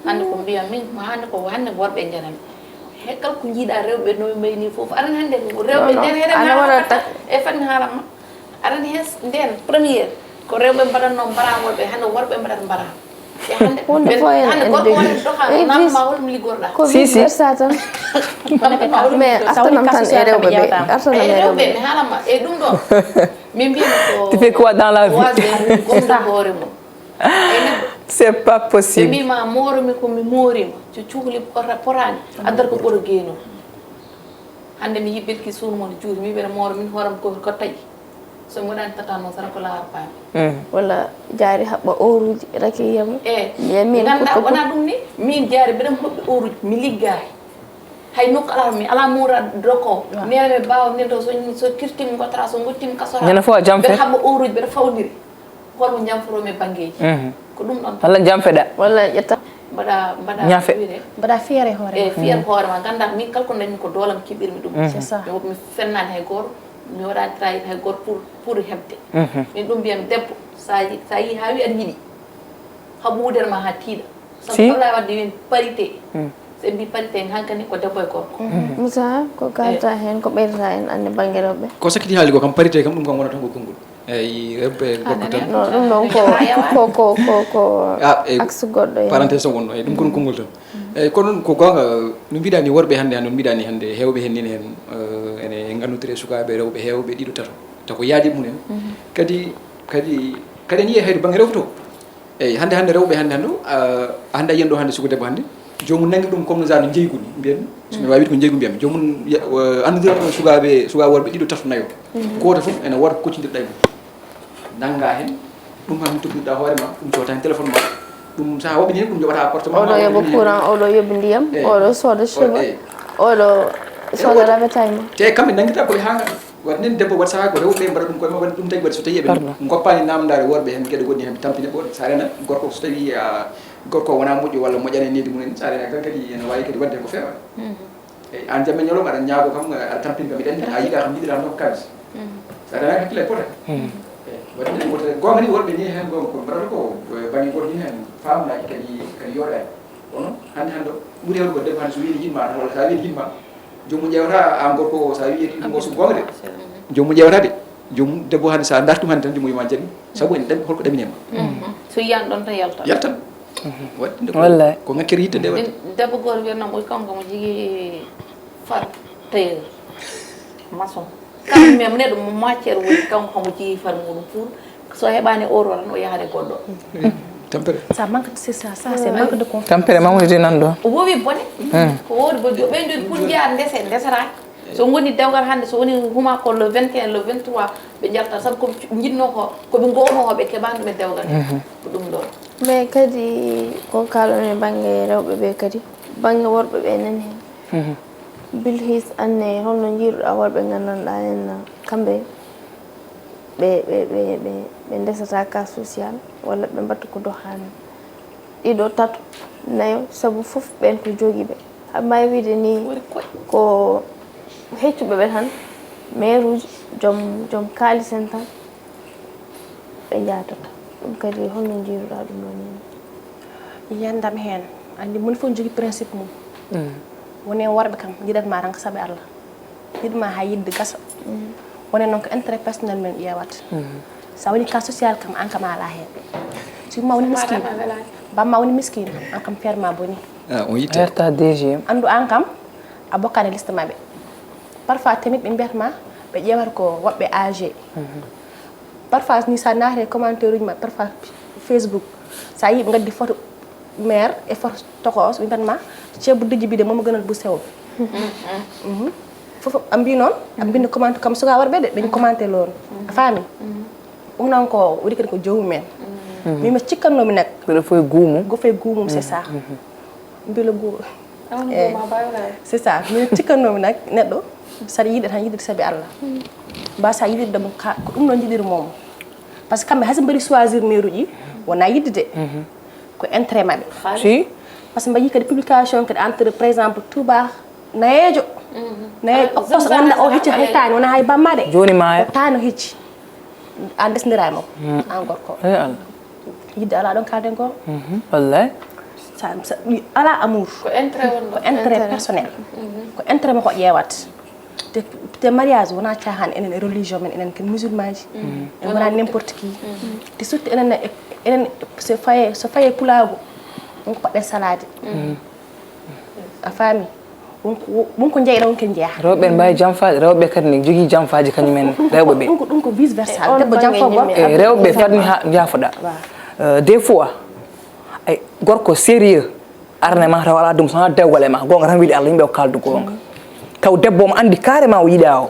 Hande ko mbiyam min ko hande ko hande worɓe janami he kala ko jiiɗa rewɓe no mbayni foof aɗan hande rewɓe nden heɗen ana waɗa tak e fanni haalamma aɗan he nden premiére ko rewɓe mbaɗatno mbara worɓe hande worɓe mbaɗata mbara. Hunde fof hen hande gorko woni doha namma holmi liggorɗa ko vice versa tan. Mais artanam tan e rewɓe ɓe artanam e rewɓe mi haalamma e ɗum ɗo min mbiyami ko Tu fais quoi dans la vie? Gomɗo hoore mum. C'est pas Ɓe possible. Mbima mooromi ko mi moorima so cuhli potaani addata ko ɓoro geeno. Hande mi yibbit ki suuno mon juuti mi ɓeɗa mooro min hooram ko ko taƴi. So mi waɗani tata noon sara ko laawar paami. Walla jaari haɓɓa oruji raki yiyamo. E min ganda wona ɗum ni min jaari mbeɗa hoɓɓi oruji mi liggaaki. Hay nokku alaa mi alaa muura doko. Neene ɓe mbaawa nden to so so kirtim ngotara so ngottim kasora. Ñande fof a jam fe. Mbeɗa haɓɓa oruji mbeɗa fawniri. Holmo jamforomi e banngeeji. Ko ɗum ɗon. Walla jam feɗa. Walla ƴetta. Mbaɗa mbaɗa Ñafe. Wiyde. Mbaɗa fiere hoore. E fiere hoore ma ngannda min kala ko dañmi ko doolam keɓirmi ɗum. C'est ça. Mi mi fennaani hay gooto, mi waɗaani trahir hay gooto pour pour heɓde. Min ɗum mbiyam debbo sa yi- sa yii haa wi aɗa yiɗi haɓu wudere ma haa tiiɗa. Sabu si. Ko Ablaye Wade wiin parité. So en mbi parité en hankadi ko debbo e gorko. Moussa, ko kalta heen ko ɓeydata en annde bannge rewɓe? Ko sakkiti haali ko kam parité kam ɗum kam wonata ko konngol. Eyi rewɓe e gorko tan. No ɗum ɗon ko ko ko ko ko Ah, e axe goɗɗo heen. Parenthèse o wonno eyi ɗum kono konngol tan. Eyi kono noon ko goonga no mbiɗa ni worɓe hannde hannde no mbiɗa ni hannde heewɓe heen nini heen ene ngannutire sukaaɓe rewɓe heewɓe ɗiɗo tato taw ko yaadi mumen. Kadi kadi kadi en yiye hayto bannge rewɓe to. Eyi hannde hannde rewɓe hannde hannde o hannde a yiyan ɗo hannde suka debbo hannde joomum nangi ɗum comme no genre no jeygu ni mbiyen somi wawi wide ko jeygu mbiyam joomum anndodira ɗon sukaaɓe sukaaɓe worɓe ɗiɗo tato nayo gooto fof ene woota koccindirɗa e mum nannga heen ɗum kam toppitoɗa hoore ma ɗum sowata heen téléphone ma ɗum saha woɓɓe ni ɗum joɓata appartement oɗo yoɓa courant oɗo yoɓa ndiyam oɗo sooda cheveux oɗo sooda ravitaillement te kamɓe nanngirta koye haa ngaɗa Waɗi nen debbo waɗi sahaa ko rewɓe ɓe mbaɗa ɗum koye ma waɗi ɗum tagi waɗi so tawi eɓe goppaani namdaare worɓe heen geɗe goɗɗi heen tampine ɓoon so a rena gorko so tawi a gorko wona moƴƴo walla moƴƴani needi mum en so a rena tan kadi ene waawi kadi waɗde ko feewa eyi aan jamma ñalawma aɗa ñaago kam aɗa tampini kam miɗa anndi a yiɗa kam yiɗira noon kalis so a rena hakkille pota eyi waɗi nen wota goonga ni worɓe ni heen goonga ko mbaɗata ko bannge goto ni heen faamnaaji kadi kadi yooɗaani Kono hannde hannde o ɓuri hewde ko debbo hannde so wiyi yiɗma tan walla sa wiyi yiɗma joomum ƴeewata an gorko o sa wiyi ɗum o so goonga de joomum ƴeewata de joomum debbo hannde sa dartum hannde tan joomum wima jaɓi sabu en ɗaɓi holko ɗaɓine ma so yiyan ɗon tan yalta yaltan waɗi nde ko- Wallay. Ko ngakkere yitte nde waɗi Min debbo gooto wiyatnoo mo kanko mo jogii far tailleur maçon kala mais mo neɗɗo mo matière woni kanko homo jogii far muɗum pour so heɓaani euro tan o yahat e goɗɗo tampere ça manque c'est ça ça c'est manque de confiance tampere mawnude nan ɗo o wowi bone ko woodi bo ɓeydude pour njeya ndese ndesata so ngoni dewgal hannde so woni huma ko le vingt et un le vingt trois ɓe njalta sabu ko jiɗno ko ko ɓe gowno ko ɓe keɓani ɗum e dewgal ko ɗum ɗo mais kadi ko kalon e bangge rewɓe ɓe kadi bangge worɓe ɓe nani hen bilhis anne holno jiiruɗa worɓe gandanɗa en kamɓe ɓe ɓe ɓe ɓe ɓe ndesata cas social walla ɓe mbatta ko dohani ɗiɗo tato nayo sabu fof ɓen ko jogiiɓe haɗa mbawi wiide ni ko heccuɓe ɓe tan mairuji joom joom kalis en tan ɓe jatata ɗum kadi holno jiiruɗa ɗum ɗon ni yiyandam hen andi moni fof jogi principe mum woni worɓe kam jiɗatma tan ko saabe allah Yiɗma haa yiɗde gasa. Wonde noon ko intérêt personnel men ƴeewata. So a woni cas social kam, aan kam a alaa heen. So yumma woni miskiin, bamma woni miskiin, aan kam feere ma boni. Ah, on yitte. Herta D G M. Anndu aan kam, a bokkaani e liste maɓɓe. Parfois tamit ɓe mbiyata ma, ɓe ƴeewata ko woɓɓe âgé. Parfois ni so a naati e commentaire uji maɓɓe, parfois Facebook, so a yii ɓe ngaddi photo, Mère e photo tokos ɓe mbiyan ma ceebu dijji bi de momo gënal bu sew bi fof a mbi noon a mbinde commenté comme suka warɓe de ɓeñ commenté loon a faami ɗum noon ko woni kadi ko jomumen min mi cikkannoomi nag mbiɗa fof e guumum go fof e guumum c'est ça mbila guuɗo eyi c'est ça min cikkannoomi nag neɗɗo saɗa yiɗa tan yiɗde sabi allah mbasa yiɗirde mo ko ɗum noon jiɗiri momo par ce que kamɓe hay so mbaɗi choisir mairuji wona yiɗde de ko intérêt maɓɓe si par ce que mbaɗi kadi publication kadi entre par exemple touba nayejo nayejo opposo wonda o hecci hay taani wona hay bamma de joni ma o taano hecci a desndirani mo an gorko e allah yidde ala ɗon kalden goo wallay ala amour ko intérêt personnel ko intérêt mo ko ƴeewat te te mariage wona caahan enen e religion men enen ken musulman ji en wona n'importe qui te surtout enen e- enen so faye so faye pulaagu on ko paɗɗen salaade a faami won ko won ko jeyɗa won ken jeeya rewɓe ne mbawi janfaade rewɓe kadi ne jogii janfaaji kañum en rewɓe ɓe ɗum ko ɗum ko vice versa debbo janfa gorko e rewɓe fadmi ha jaafoɗa des fois ay gorko sérieux arane ma taw ala dum sona dewgal e ma gonga tan wiide allah yimɓe o kaldu gonga taw debbo mo andi carrément o yiɗa o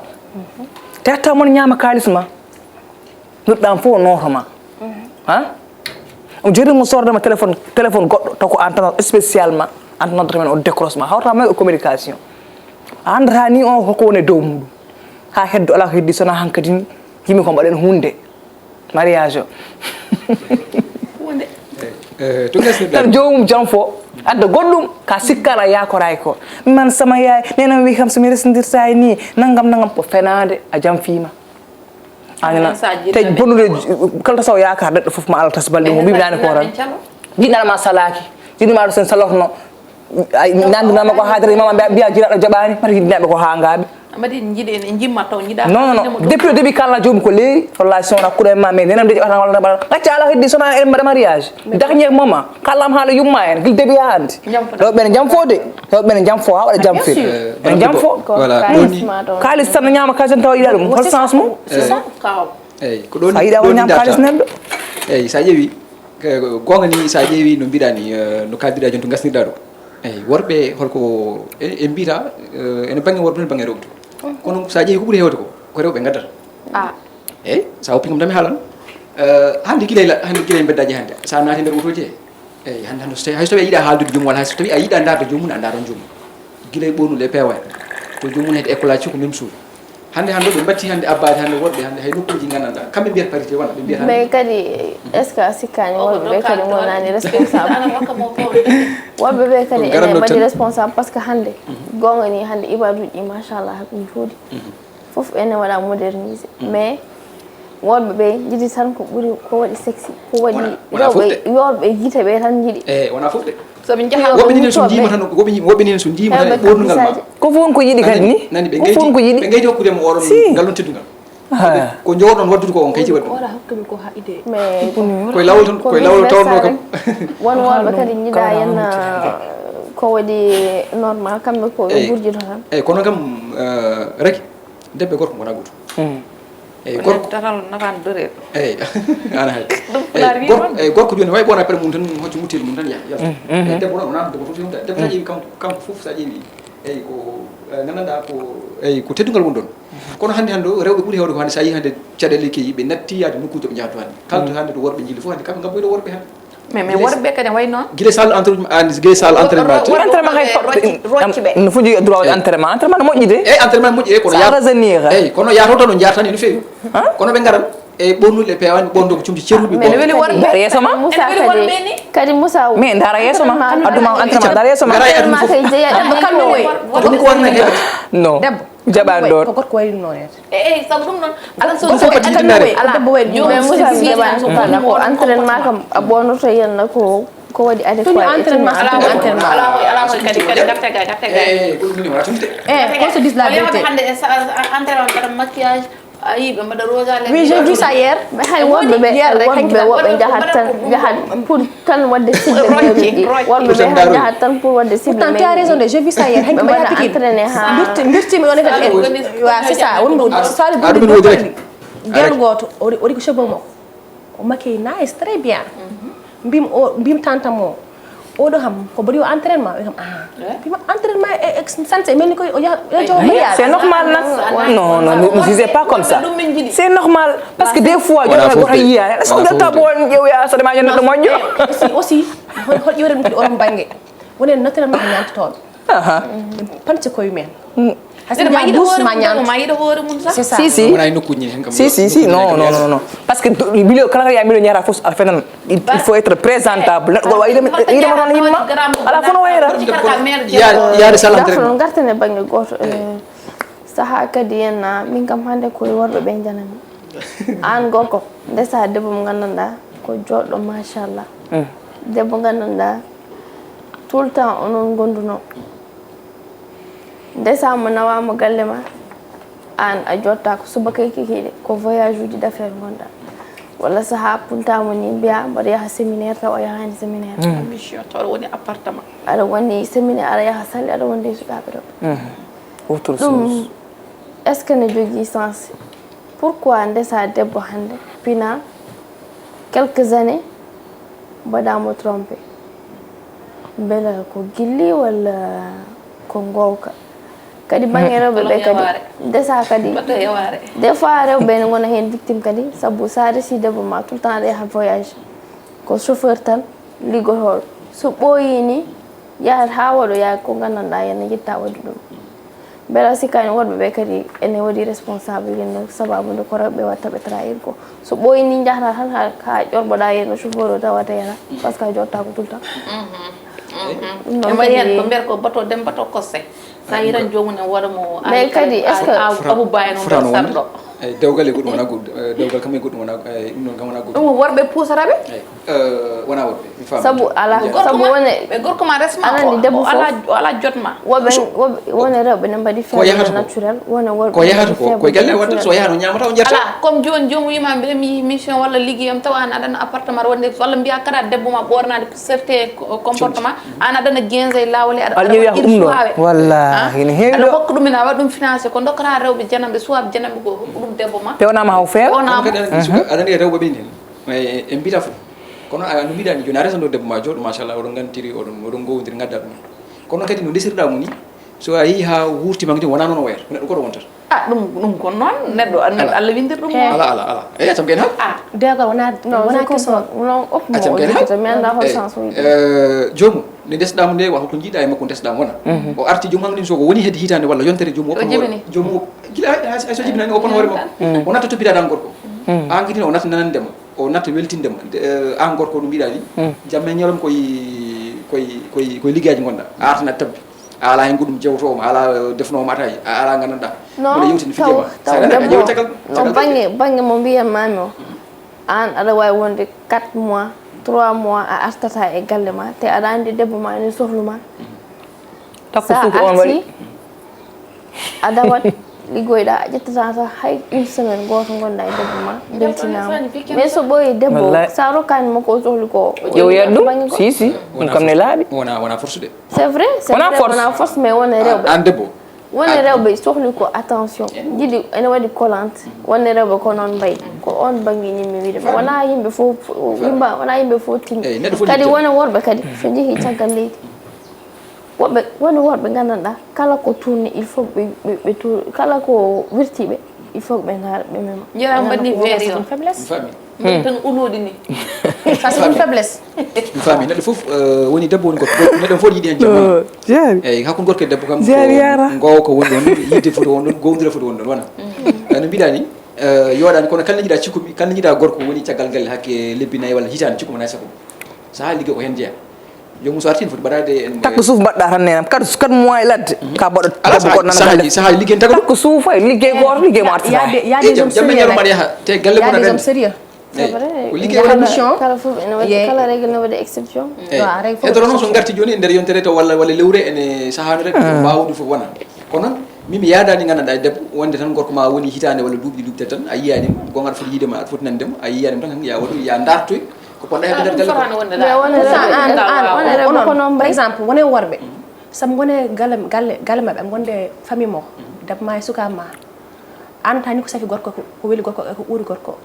tetta mon ñaama kalis ma nuɗɗam fof o noto ma ha on jeri mo sordema téléphone téléphone goɗɗo taw ko an tan spécialement an tan noddata men o décroche ma hawta ma e communication A anndataa ni on hoko woni e dow muɗum. Haa heddo alaa ko heddi, so wonaa hankadi ni, yimɓe ko mbaɗen huunde. Mariage o. Huunde. Eh, to ngasni Tan joomum janfo, adda goɗɗum, ka sikkaɗa yaakoraaki ko. Man sama yaay, nenam wi kam so mi resndirtaay ni, nangam, nangam, ko fenaande, a janfiima. Anina, te bonnude, kala tasaw yaakaar neɗɗo fof ma Allah tas balɗe mum, mbiɗa naani ko tan. Jiɗɗo ma salaaki, jiɗɗo ma ɗo sen salorno. Ay, nanndinama ko haadere mama mbiya, mbiya jiraɗo jaɓaani, mata jiɗɗinaɓe ko haangaaɓe. Amadi en jiɗi en jimma taw jiɗa. Non, non, non. Depuis le début kalna joomum ko leeri, wallahi sona kuɗo e ma, mais nenam de jaɓata walla naɓa. Gacca ala heddi sona en mbaɗa mariage. Dernier moment, kallam haala yumma en, gil début ha hannde. Rewɓe ne jam fo de, rewɓe ne jam fo, ha waɗa jam fil. Ene jam fo. Voilà. Kaalis tan no ñaama kaalis tan tawa yiɗa ɗum. Hol sens mum? Eyyi, ko ɗon. A yiɗa o ñaam kaalis neɗɗo. Eyyi, sa ƴeewi, goonga ni sa ƴeewi no mbiɗa ni, eh, no kaldiɗa joni to gasnirɗa ɗo. Eyyi, worɓe holko e, e mbiyata, eh, ene bangge worɓe, ene bangge rewɓe to. Kono sa ƴeewi ko ɓuri hewde ko, ko rewɓe ngaddata. Ah. Eyyi, sa woppi kam tan mi haalan. Eh, hannde gila e la-, hannde gila e mbeddaji hannde. Sa naati nder otoji he. Eyyi, hannde, hannde so tawi, hay so tawi a yiɗa haaldude joomum walla hay so tawi a yiɗa ndaarde joomum, a ndaara joomum. Gila e ɓoornude e peewal. To joomum hede école aji ko même chose. Hannde, hannde ɓe mbatti hannde abbaade hannde worɓe hannde hay nokkuuji nganndanɗaa kamɓe mbiyata parité wona ɓe mbiyata hannde. Mais kadi est ce que a sikkaani worɓe ɓe kadi ngonani responsable? Worɓe ɓe kadi ene mbaɗi responsable par ce que hannde goonga ni hannde ibaduuji ɗi machallah haɓi jooɗi. Fof ene waɗa modernisé mais worɓe ɓe jiɗi tan ko ɓuri ko waɗi sexy ko waɗi rewɓe yorɓe gite ɓe tan jiɗi. Eyi wona fof de. Soɓe njaha woɓɓe nini so jiima tan woɓɓe woɓɓe nini so jiima tan e ɓornugal ma. Ko fof ko yiɗi kadi ni. Nani ɓe gayti ɓe gayti hokkudema oɗon ngal on teddungal. Ko jogorɗon waddude ko on kayti wadde. Wala hokkumi ko ha ide. Mais koye lawol tan koye lawol tawno kam. Won worɓe kadi jiɗa yenna ko waɗi normal kamɓe ko ɓe gurjito tan. Eyyi kono kam rek debbe gorko gona goto. Eyyi gorko tatal nakan dore. Eyyi ana hay. Eyyi gorko joni way bona pere mum tan hoccu mutel mum tan yaha. Eyyi debbo wona debbo fof debbo tan yewi kanko kanko fof sa ƴeewi. Eyyi ko gandanɗa ko eyyi ko teddungal woni ɗon. Kono hannde hannde o rewɓe ɓuri hewde ko hannde so a yii hannde caɗeele keyi ɓe natti yaade nokkuuji ɓe njahata hannde kala to hannde to worɓe njilli fof hannde kamɓe ngabboyɗo worɓe hannde. Mais mais worɓe kadi way noon. Gila salle entraînement an gila salle entraînement te. Entraînement hay no fuji droit entraînement entraînement entraînement no moƴƴi de. Eyyi entraînement moƴƴi eyyi kono ya rajeunir. Eyyi kono ya tawta no jartani no feewi. Kono ɓe ngaran e ɓornude e peewani ɓornude ko cumti ceruɗi ɓe. Ene weli worɓe. Ndara yeeso ma. Kadi Moussa. Mais ndara yeeso ma. Adduma entraînement ndara yeeso ma. Ngara e aduna fof. Ko ɗum ko wonno heɓata. Non. Debbo. Jaɓaani ɗoon. Ko gorko wayi noon en. Eyi sabu ɗum noon aɗa sodi so waɗi jiddinaare. Debbo wayi ɗum. Mais Moussa jaɓaani ko entraînement kam a ɓornoto yenna ko ko waɗi adéquat. Tuni entraînement alaa ko entraînement alaa ko alaa ko kadi kadi garte ga garte ga. Eyi ko ɗum ni wona tumte. Eyi ko so dis la vérité. Hannde entraînement mbaɗa maquillage. A yii ɓe mbaɗa rouge à lèvres. Oui, j'ai vu ça hier. Mais hay worɓe ɓe worɓe ɓe woɓɓe njahat tan njahat pour tan wadde cible mairie ɗi worɓe ɓe han njahat tan pour wadde cible mairie. Pourtant tu as raison de, j'ai vu ça hier. Hanki mbaɗa tigi entraîné ha birtimi on était wa c'est ça won ɗo sali gudde gel gooto o waɗi ko cheveux makko o maquillé nice très bien. Mbim o mbim tantam o oɗo kam ko bari o entraînement ɓe kam ah mbima entraînement e santé mel ni koy o yaha o yaha jawa mariage. C'est normal nak. Non non ne disez pas comme ça. C'est normal parce que des fois joɗoɗa goto yiyaani est ce que jotta bo ƴeewoya asade ma yo neɗɗo moƴƴo. Aussi aussi hol ƴewre ɗum kadi oɗon banggue wonen naturellement ko ñamtotoɓe. Pance koye men. Hasi ma doucement ñaam ma yiɗa hoore mum sax. C'est ça. Si si. Wona e nokkuji ni hen kam. Si si si non non non non parce que milieu kala ya milieu ñaata fof a fenan. Il faut être présentable neɗɗo goɗɗo wayi yiɗama tan yimma ala fof no wayra. Yaade sala entraînement. Garten e banggue goto. Saaha kadi henna min kam hande koye worɓe ɓe janami. An gorko ndesa debbo mo gandanɗa ko joɗɗo machallah. Debbo gandanɗa tout le temps onon gonduno. Ndesa mo nawama galle ma an a jotta ko subaka e kikiɗe ko voyage uji d'affaire gonɗa. Walla saaha puntamo ni mbiya mbaɗa yaha séminaire taw a yahani séminaire. Mission taw aɗa woni appartement. Aɗa woni séminaire aɗa yaha salli aɗa wonde e sukaɓe rewɓe. Autre chose. Est ce que ne jogui sens? Pourquoi ndesa debbo hande pina quelques années mbaɗamo trompé? Beela ko gilli walla ko gowka? Kadi bangge rewɓe ɓe kadi ndesa kadi des fois rewɓe ne gona hen victime kadi sabu sa resi debbo ma tout le temps aɗa yaha voyage ko chauffeur tan liggotoɗo so ɓooyi ni yahat ha waɗo yaha ko gandanɗa yana yetta waɗi ɗum. Mbela sikkaani worɓe ɓe kadi ene waɗi responsable yen no sababu nde ko rewɓe watta ɓe trahir ko. So ɓooyi ni njahata tan ha, ha ƴorɓoɗa yen no chauffeur o tawata yata, parce que a jottaako tout le temps. Ɗum noon en mbaɗi heen kadi ko mbiyata ko bato dem bato kosse. Sa yiran joomum ne wooda mo Mais kadi, est-ce que Abu Ba en Fotano on wonde sarɗo. Eyi, dewgal e goɗɗum wona goɗɗum. Eyi, dewgal kam e goɗɗum wona, eyi, ɗum ɗon kam wona goɗɗum. Ɗum worɓe puusata ɓe. Eyi, eh, wona worɓe, mi faami. Sabu ala Njiyata. sabu wone Ɓe gorko ma resma Aɗa anndi debbo o ala fof. o ala jotma. Woɓe woɓe wone rewɓe ne mbaɗi Ko yahata feebar ko? Naturel, wone worɓe Ko yahata mbaɗi ko, ko feebar e galle watta, naturel. So yahata o ñamata, o jarta. Ala, comme jooni joomum wima mbiɗa mi mission walla liggeyam taw an aɗana appartement aɗa wonde walla mbiya kadi a debbo ma ɓornade certain comportement, an aɗana guinze e lawol e aɗa Aɗa ƴeewi ko ɗum ɗo. Wallahi, ne heewi aɗa ɗo. Hokka ɗum ina waɗa ɗum financé ko dokkata rewɓe janamɓe suwaɓe janamɓe ko ɗum debbo ma. Pewnama haw feewa. Pewnama. Kono kadi aɗa anndi suka-, aɗa anndi rewɓe ɓe nin. E, en mbita fof. Kono a no mbiɗa ni jooni a resan ɗo debbo ma jooɗo machallah, oɗon ngantiri, oɗon oɗon ngowodiri ngadda ɗum. Kono kadi no ndesirɗa mo ni, so a yii ha wurtima kadi wona noon o wayata, ko neɗɗo goto wontata. Ah, ɗum ɗum ko noon neɗɗo an- Ala. Allah windir ɗum. Ala, ala, ala. Eyi, accam kay hal. Ah, dewgal wona Non, wona je question. Comprends. Non, op Accam mo kay jikita hal. mi annda hol Eyi, sens o yiɗi. eh, joomum nde ndesɗamo nde wa holko jiiɗa e makko ndesɗamo wona. O arti joomum hankkadi so ko woni hedde hitande walla yontere joomum O oppan jibini. Joomum o gila hay so jibinani oppan hoore makko. O natta toppitaade an gorko. An kadi o natta nanandema. O natta weltindema. Eh, an gorko no mbiɗa ni. Jamma e ñalawma koye koye koye koye liggaaji gonɗa. A artana tabbi. A ala hen goɗɗum jewtowoma, a ala defnowoma ataji, a ala gandanɗa. Non, Mbiɗa yewtini taw fijema. taw Sa rena debbo jewtagal. non bangge bangge mo mbiyatmami o, an aɗa wawi wonde quatre mois, trois mois a artata e galle ma, te aɗa andi debbo ma ene sohluma. Takko Sa suuka on waɗi. Arti a dawat liggoyɗa, a ƴettata tan hay une semaine goto gonda e debbo ma, beltinama. Mais so ɓooyi debbo Wallahi. Sa rokkani mo ko sohli ko, Ƴeew yaddu. bangge ko. Si si. Ɗum kam ne laaɓi. Wona wona force de. C'est vrai, c'est Wona vrai, force. Wona force mais wona rewɓe. An debbo. Woni rewɓe sohli ko attention, jiɗi ene waɗi collante. Wonde rewɓe ko noon mbayi, ko on bangge ñimmi wiide wona yimɓe fof yimba wona yimɓe fof timmi. Kadi wona worɓe kadi so jeehi caggal leydi. Woɓɓe woni worɓe gandanɗa kala ko tourni il faut ɓe ɓe tour kala ko wirtiɓe il faut ɓe gara ɓe mema. Jara mbaɗni verre o. Faiblesse. Mbaɗi tan unoɗi ni. Ça c'est une faiblesse. Mi faami neɗɗo fof woni debbo woni gorko, neɗɗo fof yiɗi hen jamma. Eyyi, hakkunde gorko e debbo kam ko goonga woni ɗon, yidde foti won ɗon, gowndira foti won ɗon wona. No mbiɗa ni, yooɗani kono kala jiɗa cikkumi kala jiɗa gorko woni caggal ngal hakke lebbi nayi walla hitande cikkumi nayi sago. Saha ligge ko hen jeeya. Jomum so arti ne foti mbaɗade en. Takko suuf mbaɗɗa tan nenam quatre quatre mois e ladde ka mbaɗa debbo goɗɗo nana. Sahaji sahaji liggen tago. Takko suuf ay liggey goto liggey mo artata. Jamme ñalawma aɗa yaha te galle mon aɗa sérieux. C'est vrai. Ko liggey wona mission. Kala fof ene waɗi kala règle ne waɗi exception. Eyi. Hedoro noon so ngarti jooni e nder yontere to walla walla lewre ene sahani rek ko mbawdi fof wona. Kono noon min mi yaadani gandanɗa e debbo wonde tan gorko ma woni hitande walla duuɓi ɗi duuɓi tati tan a yiyani mo gonga aɗa foti yiide ma aɗa foti nande mo a yiyani mo tan ya waɗu ya dartoy ko ponɗa hedde nder galle ko. Mais wona rewɓe an wona rewɓe ko noon par mbayi. Exemple wone worɓe sabu gone galle galle galle maɓɓe am gonde famille mo debbo ma e suka ma. An tani ko safi gorko ko weli gorko ko ɓuri gorko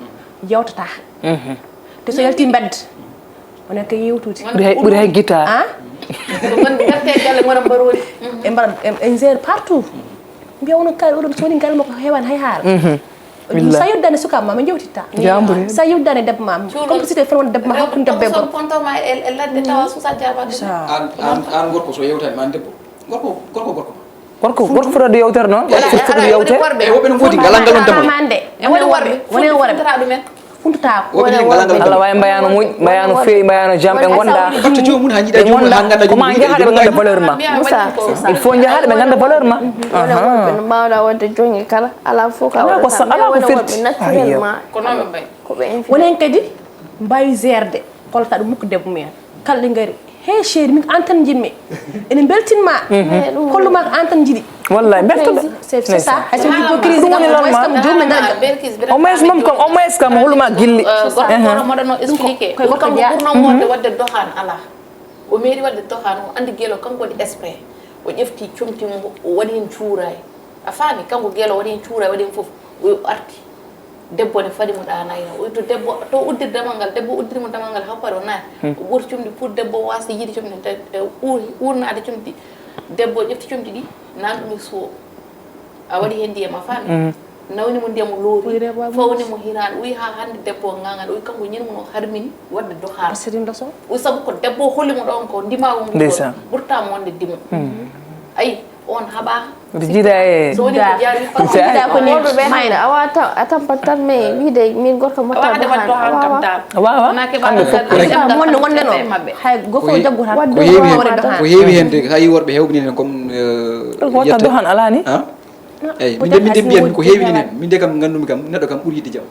yewtata. Te so yalti mbedd wona ko yewtude. Ɓuri hay ɓuri hay guitar. Ah? Ko gon garte galle mona mbarodi. E mbar en zer partout. Mbiya wono kay oɗo so woni galle makko hewan hay haala. Sa yeddani suka ma mi jewtitta. Jambure. Sa yeddani debbo ma complicité fen won debbo ma hakkunde debbo e gorko. Ponto ma e ladde tawa susa jabade. An an an gorko so yewtani ma debbo. Gorko gorko gorko. Gorko gorko fotode yewtere noon. Fotode yewtere. E woɓɓe no goodi ngalal ngal on damal. E woni worɓe woni worɓe. Funtata ko. Woɓɓe ngalal ngal on Allah damal. Wawi mbayano muƴ mbayano feewi mbayano jam ɓe gonda. Hatta jomum ha jiiɗa jomum ha ganda jomum. Koma jahade ɓe ganda valeur ma. Il faut jahade ɓe ganda valeur ma. Wona worɓe no mbawɗa wonde jonge kala ala fof ka waɗata. Ala ko firti. Naturellement. Ko noon ɓe mbayi. Ko ɓe infirmier. Wonen kadi mbawi gerde. Kollata ɗum mukko debbo mumen. Kala ɗi ngari. Hey chéri min ko an tan jiɗmi. Ene beltinma. Holluma ko an tan jiɗi. Wallahi beltoɗo. C'est c'est ça. Hay so hypocrisie kam au moins kam jomi ngal. Au moins moom kam au moins kam holluma gilli. Gorko moɗano expliqué ko kanko ɓurno mode wadde dohan ala. O meeri wadde dohan o andi guelo kanko waɗi exprès. O ƴefti comti mo o waɗi hen cuuray. A faami kanko guelo waɗi hen cuuray waɗi hen fof. O arti. Debbo ne fadi mo ɗanayno o to debbo to uddiri damal ngal debbo uddiri mo damal ngal haw paɗo naati o ɓooti comdi pour debbo wasa yiide comdi urnade comdi. Debbo ƴefti comdi ɗi nan ɗum e suwo. A waɗi hen ndiyam a faami. Nawni mo ndiyam o loori fawni mo hirande o wi ha hande debbo o gangan o wi kanko ñin mum o harmini wadde dohaɗo. O wi saabu ko debbo o holli mo ɗon ko ndimagu ngu ɓurta mo wonde dimo. Ayi on haɓaka. Mbiɗa jiida e. So woni ko jaari, ko jiida ko ni. Mayna, awa ta-, a tampat tan, mais wiide min gorko mo taw dohan. Awa, awa. Kamɓe fof. Wonde, wonde no. Hay gorko o jaggu tan. Ko heewi hen, ko heewi hen de, hay worɓe heewɓe ni hen comme, euh, ko watta dohan alaa ni? Eyyi, min de, min de mbiyan ko heewi ni hen. Min de kam ngandumi kam, neɗɗo kam ɓuri yiɗde jam.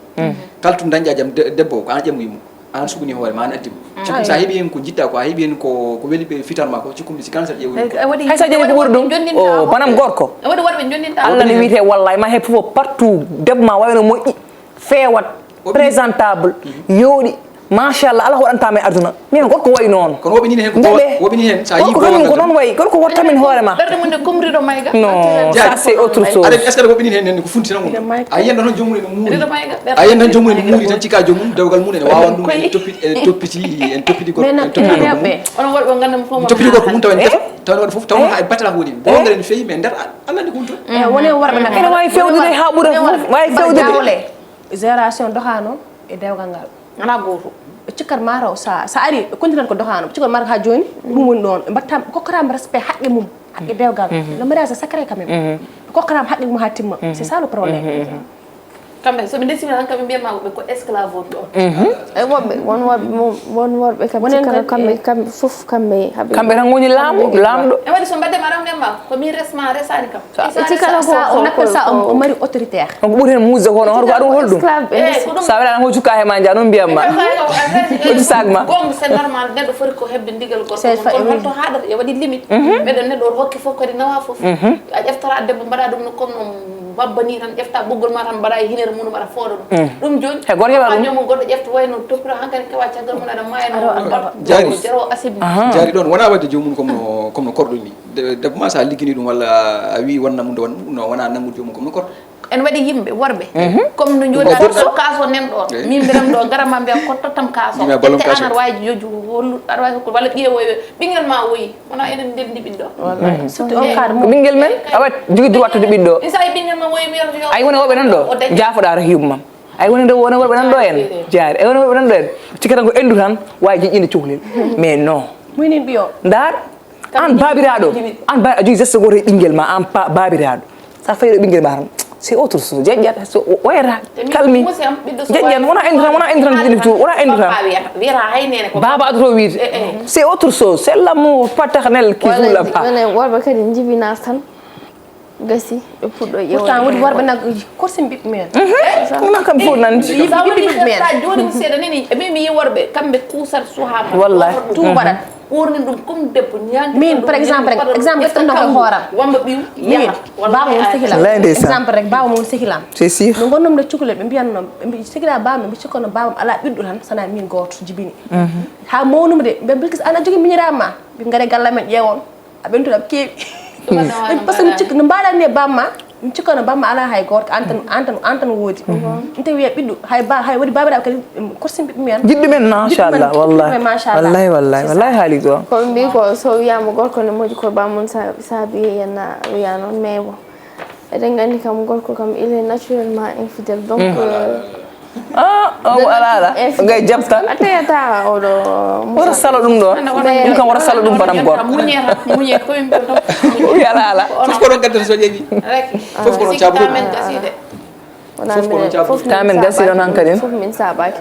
Kala to dañƴa jam, de-, debbo o, ko an ƴammoyi mo. An sugni hoore ma, an addi mo. Cikkumi sa heɓi hen ko jiɗɗa ko, a heɓi hen ko, ko weli ɓe fitan ma ko, cikkumi si cancer ƴeewi ko. Hay sa ƴeewi ko ɓuri ɗum, o banam gorko. Waɗi worɓe jonninta. Allah ne wiyete wallahi, ma heɓ fof partout, debbo ma wayno moƴƴi, feewat, présentable, yooɗi, machallah, Allah waɗanta ma e aduna. Min gorko wayi noon. Kono woɓe ni hen ko, woɓe ni hen sa yi gorko kañum ko noon wayi, gorko watta min hoore ma. Ɓerde mum ne comme rido mayga. Non, ça c'est autre chose. Aɗa est-ce que woɓe ni hen ko funti tan? A yiyat tan joomum ene muuri. A yiyat tan joomum ene muuri tan, cika joomum, dewgal mum ene wawan ɗum, en toppiti, en toppiti, en toppiti gorko, en toppiti gorko mum. Onon worɓe ngandam fof. Toppiti gorko mum tawa en kesa, tawa en waɗa fof, tawa hay batala ko woni. Wongere ne feewi, mais nder Allah ne ko woni toon. Woni worɓe nag. Ene wawi fewde de ha ɓuura fof, wawi fewde de. Génération dohano e dewgal ngal. Ala gooto. Ɓe cikkat ma taw sa, sa ari, ɓe kontinan ko dohano. Ɓe cikkat ma taw ha jooni, ɗum woni ɗon. Ɓe mbatta, ɓe kokkatama respect haqqe mum, haqqe dewgal. Le mariage est sacré quand même. Ɓe kokkatama haqqe mum ha timma. C'est ça le problème. Kamɓe, so ɓe ndesima tan, kamɓe mbiyatma woɓɓe ko esclave on ɗon. E woɓɓe, won worɓe, won worɓe kam cikkata kamɓe, kamɓe fof, kamɓe haɓe. Kamɓe tan ngoni laamu, laamɗo. E waɗi so mbaɗde ma ɗon mbiyatma, ko min resma, resani kam. Sa, sa, sa, sa, o nappel sa, o, o mari autoritaire. On ko ɓuri hen muusde ko, no hoto ko aɗum holɗum? Esclave ɓe. Sa weɗaani ko cukka he ma nja, noon mbiyam ma. Ko du sac ma. Gonga, c'est normal, neɗɗo foti ko heɓde ndigal gorko mum. Kono holto haaɗata, e waɗi limite. Meɗen neɗɗo o hokki fof kadi nawa fof. A ƴeftora debbo mbaɗa ɗum no comme no babba ni tan, ƴefta ɓoggol ma tan mbaɗa e hinere mum, mbaɗa fooɗa ɗum. Ɗum jooni, he goto heɓa ɗum. Ñoomo goɗɗo ƴefta wayno toppira hankadi kewa caggal mum aɗa maaya no. Jaari. Jaro asibni. Jaari ɗon, wona wadde joomum comme no, comme no korɗo ni. De-, debbo ma, sa liggini ɗum walla a wi won namude, won no wona namude joomum comme no korɗo. En waɗi yimɓe worɓe. Comme no jooɗi aɗa ɗo kaaso nen ɗo. Min mbiɗam ɗo, garam ma mbiya ko tottam kaaso. Ete an aɗa wawi joju hollu, aɗa wawi hokkude walla ɓiye woyi, ɓinguel ma woyi. Wona enen ndenndi ɓiɗɗo. Surtout on cas. Ko ɓinguel men, a waɗi jogi droit wattude ɓiɗɗo. Isa e ɓinguel ma woyi, wiyata yo. Ay woni woɓe nan ɗo, jaafoɗa rek yumma. Ay woni ɗo, woni worɓe nan ɗo en. Jaari. Ay woni worɓe nan ɗo en. Cikkata ko endu tan, wawi jiƴƴinde cukalel. Mais non. Muynin ɓiyo. Ndar, an babiraɗo, an ba-, a jogi geste goto e ɓinguel ma, an pa-, babiraɗo. Sa fayi ɗo ɓinguel ma tan, c'est autre chose. Jeƴƴat, so o-, oyata, kalmi. Jeƴƴat, wona endu tan, wona endu tan, wona endu tan. Baba adoto wiide. C'est autre chose. C'est l'amour paternel qui joue là-bas. Wona worɓe kadi jibinata tan. Gasi, ɓe puɗɗo ƴeewde. Pourtant, woodi worɓe nag korsin ɓiɓɓe men. Wona kamɓe fof nan. Ɓiɓɓe men. Sa woni ɓiɓɓe men. Sa jooɗi seeɗa nani, e min mi yi worɓe, kamɓe kuusat suhaa ma. Wallahi. Tout waɗat. Ɓurni ɗum comme debbo, ñaandi. Min, par exemple, rek, exemple, ƴefta ɗum ko hooram. Wamba ɓiw, yaha. Walla baaba mum sehil am. Wallahi, ndeysaan. Exemple rek, baaba mum sehil am. C'est sûr. No ngonnoo-mi e cukalel, ɓe mbiyanno, ɓe mbi, sehil am baaba, ɓe cikkanno baaba am alaa ɓiɗɗo tan, so wonaa min gooto, jibini. Haa mawnumi de, ɓe mbi, "Bilkis, aan a jogii miñiraaɗo ma?" Ɓe ngari galle amen, ƴeewon. A ɓentuɗo am keewi. Parce que mi cikka no mbaɗanni e bamma, mi cikka no bamma alaa hay gooto, an tan, an tan, an tan woodi. Mi tawi wiya ɓiɗɗo, hay ba, hay woodi baabiraaɓe kadi, korsin ɓiɓɓe men. Jiɗɗo men, machallah, wallahi. Wallahi, wallahi, wallahi haali ko. Ko ɓe mbi ko, so wiyama gorko ne moƴƴi ko bammun sa-, saabi yenna wiya noon, mais bon. Eɗen nganndi kam gorko kam, il est naturellement infidèle, donc, euh, Ah, o ko alaa alaa. Gay jabtan. A teyata oɗo. Wota salo ɗum ɗo. Ɗum kam wota salo ɗum banam gorko. Muñe tan, muñe ko yimɓe ɗo. Wi alaa alaa. Fof ko ɗon gaddata so ƴeewi. Fof ko ɗon caabu ɗum. Fof ko ɗon caabu. Tamen gasi ɗon hankadi. Fof min saabaki.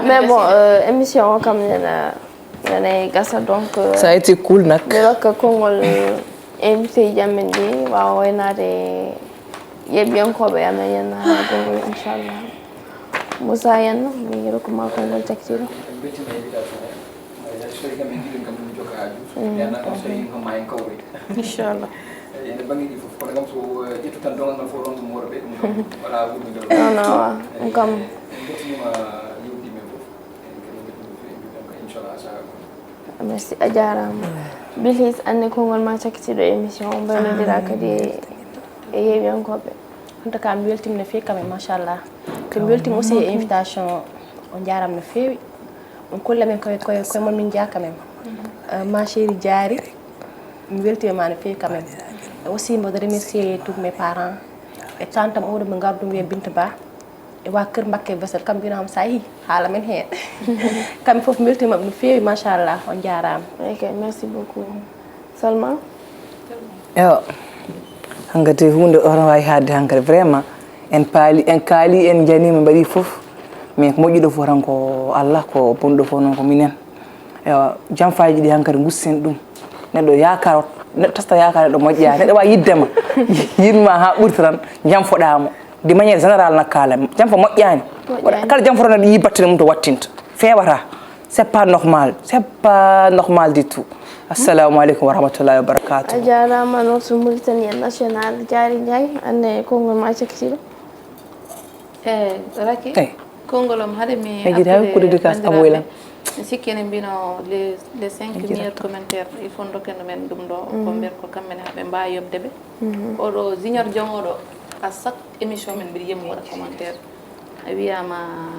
Mais bon, euh, émission o kam nena, nena e gasa, donc, euh, ça a été cool nak. Mi rokka konngol, euh, invité ji amen ɗi waawa waynaade yeeɓiyankooɓe amen, yenna haa gongol, inchallah. Moussa, yenna, mi rokku ma konngol cakitiiɗo. Inchallah. Ene bannge ɗi fof, kono kam so ƴettu tan dongal ngal fof ɗon ɗum worɓe, ɗum kam wala wurnude. Non, non, awa. Ɗum kam. En mbeltiniima yewdi men fof. Merci, a jaaraama. Bilkis, anne konngol ma cakkitiiɗo émission o, mbaynondira kadi e, e yeewiyankooɓe. En tout cas, mi weltiima no feewi quand même, machallah. Ko mi weltiima aussi e invitation o, on njaaraama no feewi. On kolli amen koye, koye, koye mon min njeyaa quand même. Euh, ma chérie Diary, mi weltiima ma no feewi quand même. Et aussi, mboɗo remercier tous mes parents. E tante am oɗo mo ngarɗum wiye Binta Ba. E waa Kër Mbakke Wesel, kam mbiyno am, sa yehi, haala men heen. Kamɓe fof mbeltiima ɓe no feewi, machallah, on njaaraama. Ok, merci beaucoup. Salma? Yo. Hankadi huunde oto waawi haaɗde hankadi vraiment en paali en kaali en njaniima mbaɗi fof mais ko moƴƴuɗo fof tan ko Allah ko bonɗo fof noon ko minen. Ewa jamfaaji ɗi hankadi ngussen ɗum neɗɗo yaakar neɗɗo tasta yaakar neɗɗo moƴƴa neɗɗo wawi yiddema yinma ha ɓurta tan jamfoɗamo de manière générale nakkala jamfa moƴƴani kala jamfotoɗo yi battane mum to wattinta fewata. C'est pas normal, c'est pas normal du tout. Assalamu aleykum wa rahmatullahi wa barakatuh. A jarama noon so Mauritanie national Diary Ndiaye anne konngol ma cakkitiɗo. E raki konngol am haɗa mi Ejiri hay ko dédicace am woylan. Mi sikki ene mbino les les cinq meilleurs commentaires il faut dokken ɗumen ɗum ɗo ko mbiyer ko kamɓene haɓe mbawi yobde ɓe. Oɗo junior jom oɗo à chaque émission men mbiɗa yiyamo waɗa commentaire a wiyama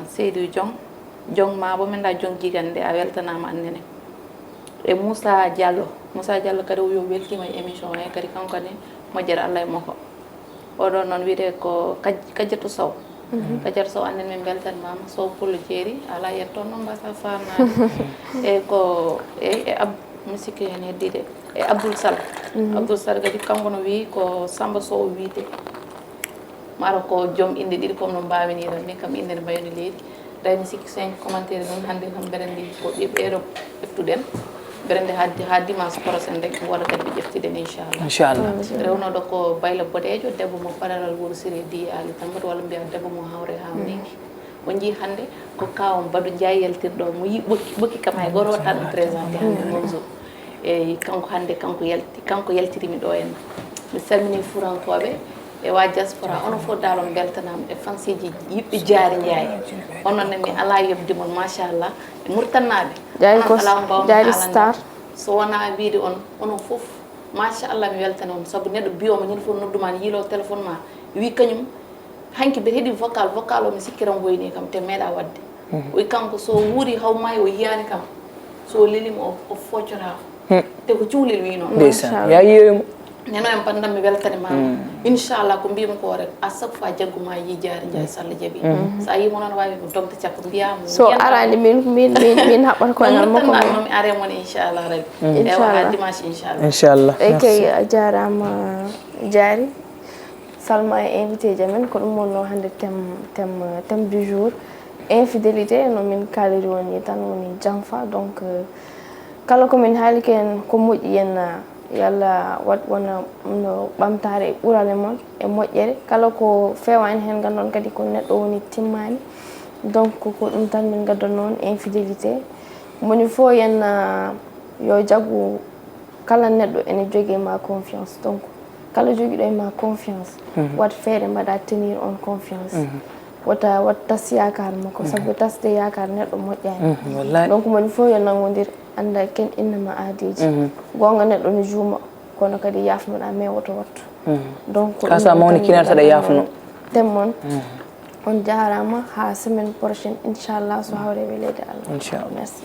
Seydou Diong. Jong ma bo min da jong gigande a weltanama annene. E Moussa Diallo, Moussa Diallo kadi o wi o weltima e émission he kadi kanko ne moƴƴere Allah e makko. Oɗo noon wiyete ko Kajjatu Sow. Kajjatu Sow annen min beltanmama Sow Pullo Jeeri ala yetto noon mbasa farnade. E ko e e ab mi sikki hen heddide e Abdoul Sall. Abdoul Sall kadi kanko no wi ko Samba Sow wiyete. Maaro ko joom innde ɗiɗi fof no mbaawini tan min kam innde nde mbayno leydi. Tawi mi sikki cinq commentaire noon hannde kam mbeɗa anndi ko ɓeeɗo ƴeftuɗen. Mbeɗa anndi haa haa dimanche prochain rek wala kadi ɓe ƴeftiɗen inchallah. Inchallah. Rewnoɗo ko bayla boɗeejo debbo mo fararal wuro siri di ali tambat walla mbiya debbo mo hawre hawniki. O njii hannde ko kaaw Badu Njaay yaltirɗo mo yii ɓokki ɓokki kam hay gooto waɗataa ɗum présenté hannde bonjour. Eyi kanko hannde kanko yalti kanko yaltiri mi ɗo henna. Mi salmini furankooɓe e waa diaspora onon fof daal on mbeltanaama e fanseeji yiɓɓe Diary Ndiaye. Onon ne mi alaa yoɓde mon machallah e murtannaaɓe. Diary ko Diary star. So wonaa wiide on onon fof machallah mi weltana on sabu neɗɗo biyooma ñande fof nodduma ne yiilo téléphone ma wi kañum. Hanki mbeɗa heɗi vocal vocal o mi sikkiran woyni kam te meeɗa wadde. Oy kanko so wuuri haw maayi o yiyani kam so lelima o foccotako. Te ko cuhlel wi noon. Ndeysan ya yiyoymo. Neno en pandam mi weltani ma. Inchallah ko mbiymi ko rek à chaque fois jaggu ma yi Diary Ndiaye so Allah jaaɓi. So a yimo noon wawi ko dogde cakko mbiyamo. So arani min min min min haɓɓata koyngal makko mo mi are mon inchallah rabbi. Ewa ha dimanche inchallah. Inchallah. Ey kay a jarama Diary. Salma e invité ji amen ko ɗum wonno hannde thème thème thème du jour. Infidélité no min kaaliri woni tan woni janfa donc kala ko min haaliki heen ko moƴƴi heen yalla waɗ wona no ɓamtaare e ɓural e mon e moƴƴere kala ko feewaani heen nganndu-ɗon kadi ko neɗɗo woni timmaani. Donc ko ɗum tan min ngaddanno on infidélité moni fof heen yo jagu. Kala neɗɗo ene jogii ma confiance donc kala jogiiɗo e ma confiance wat feere mbaɗa tenir on confiance. Wata wat tas yaakaar makko sabu tasde yaakaar neɗɗo moƴƴaani. Donc moni fof yo nanngodir annda ken innama aadiiji. Goonga neɗɗo no juuma kono kadi yaafnoɗa mais woto wattu. Donc ka sa mawni kinata saɗa yaafno. Tem mon on jaaraama haa semaine prochaine inchallah so hawre weleede Allah. Inchallah. Merci.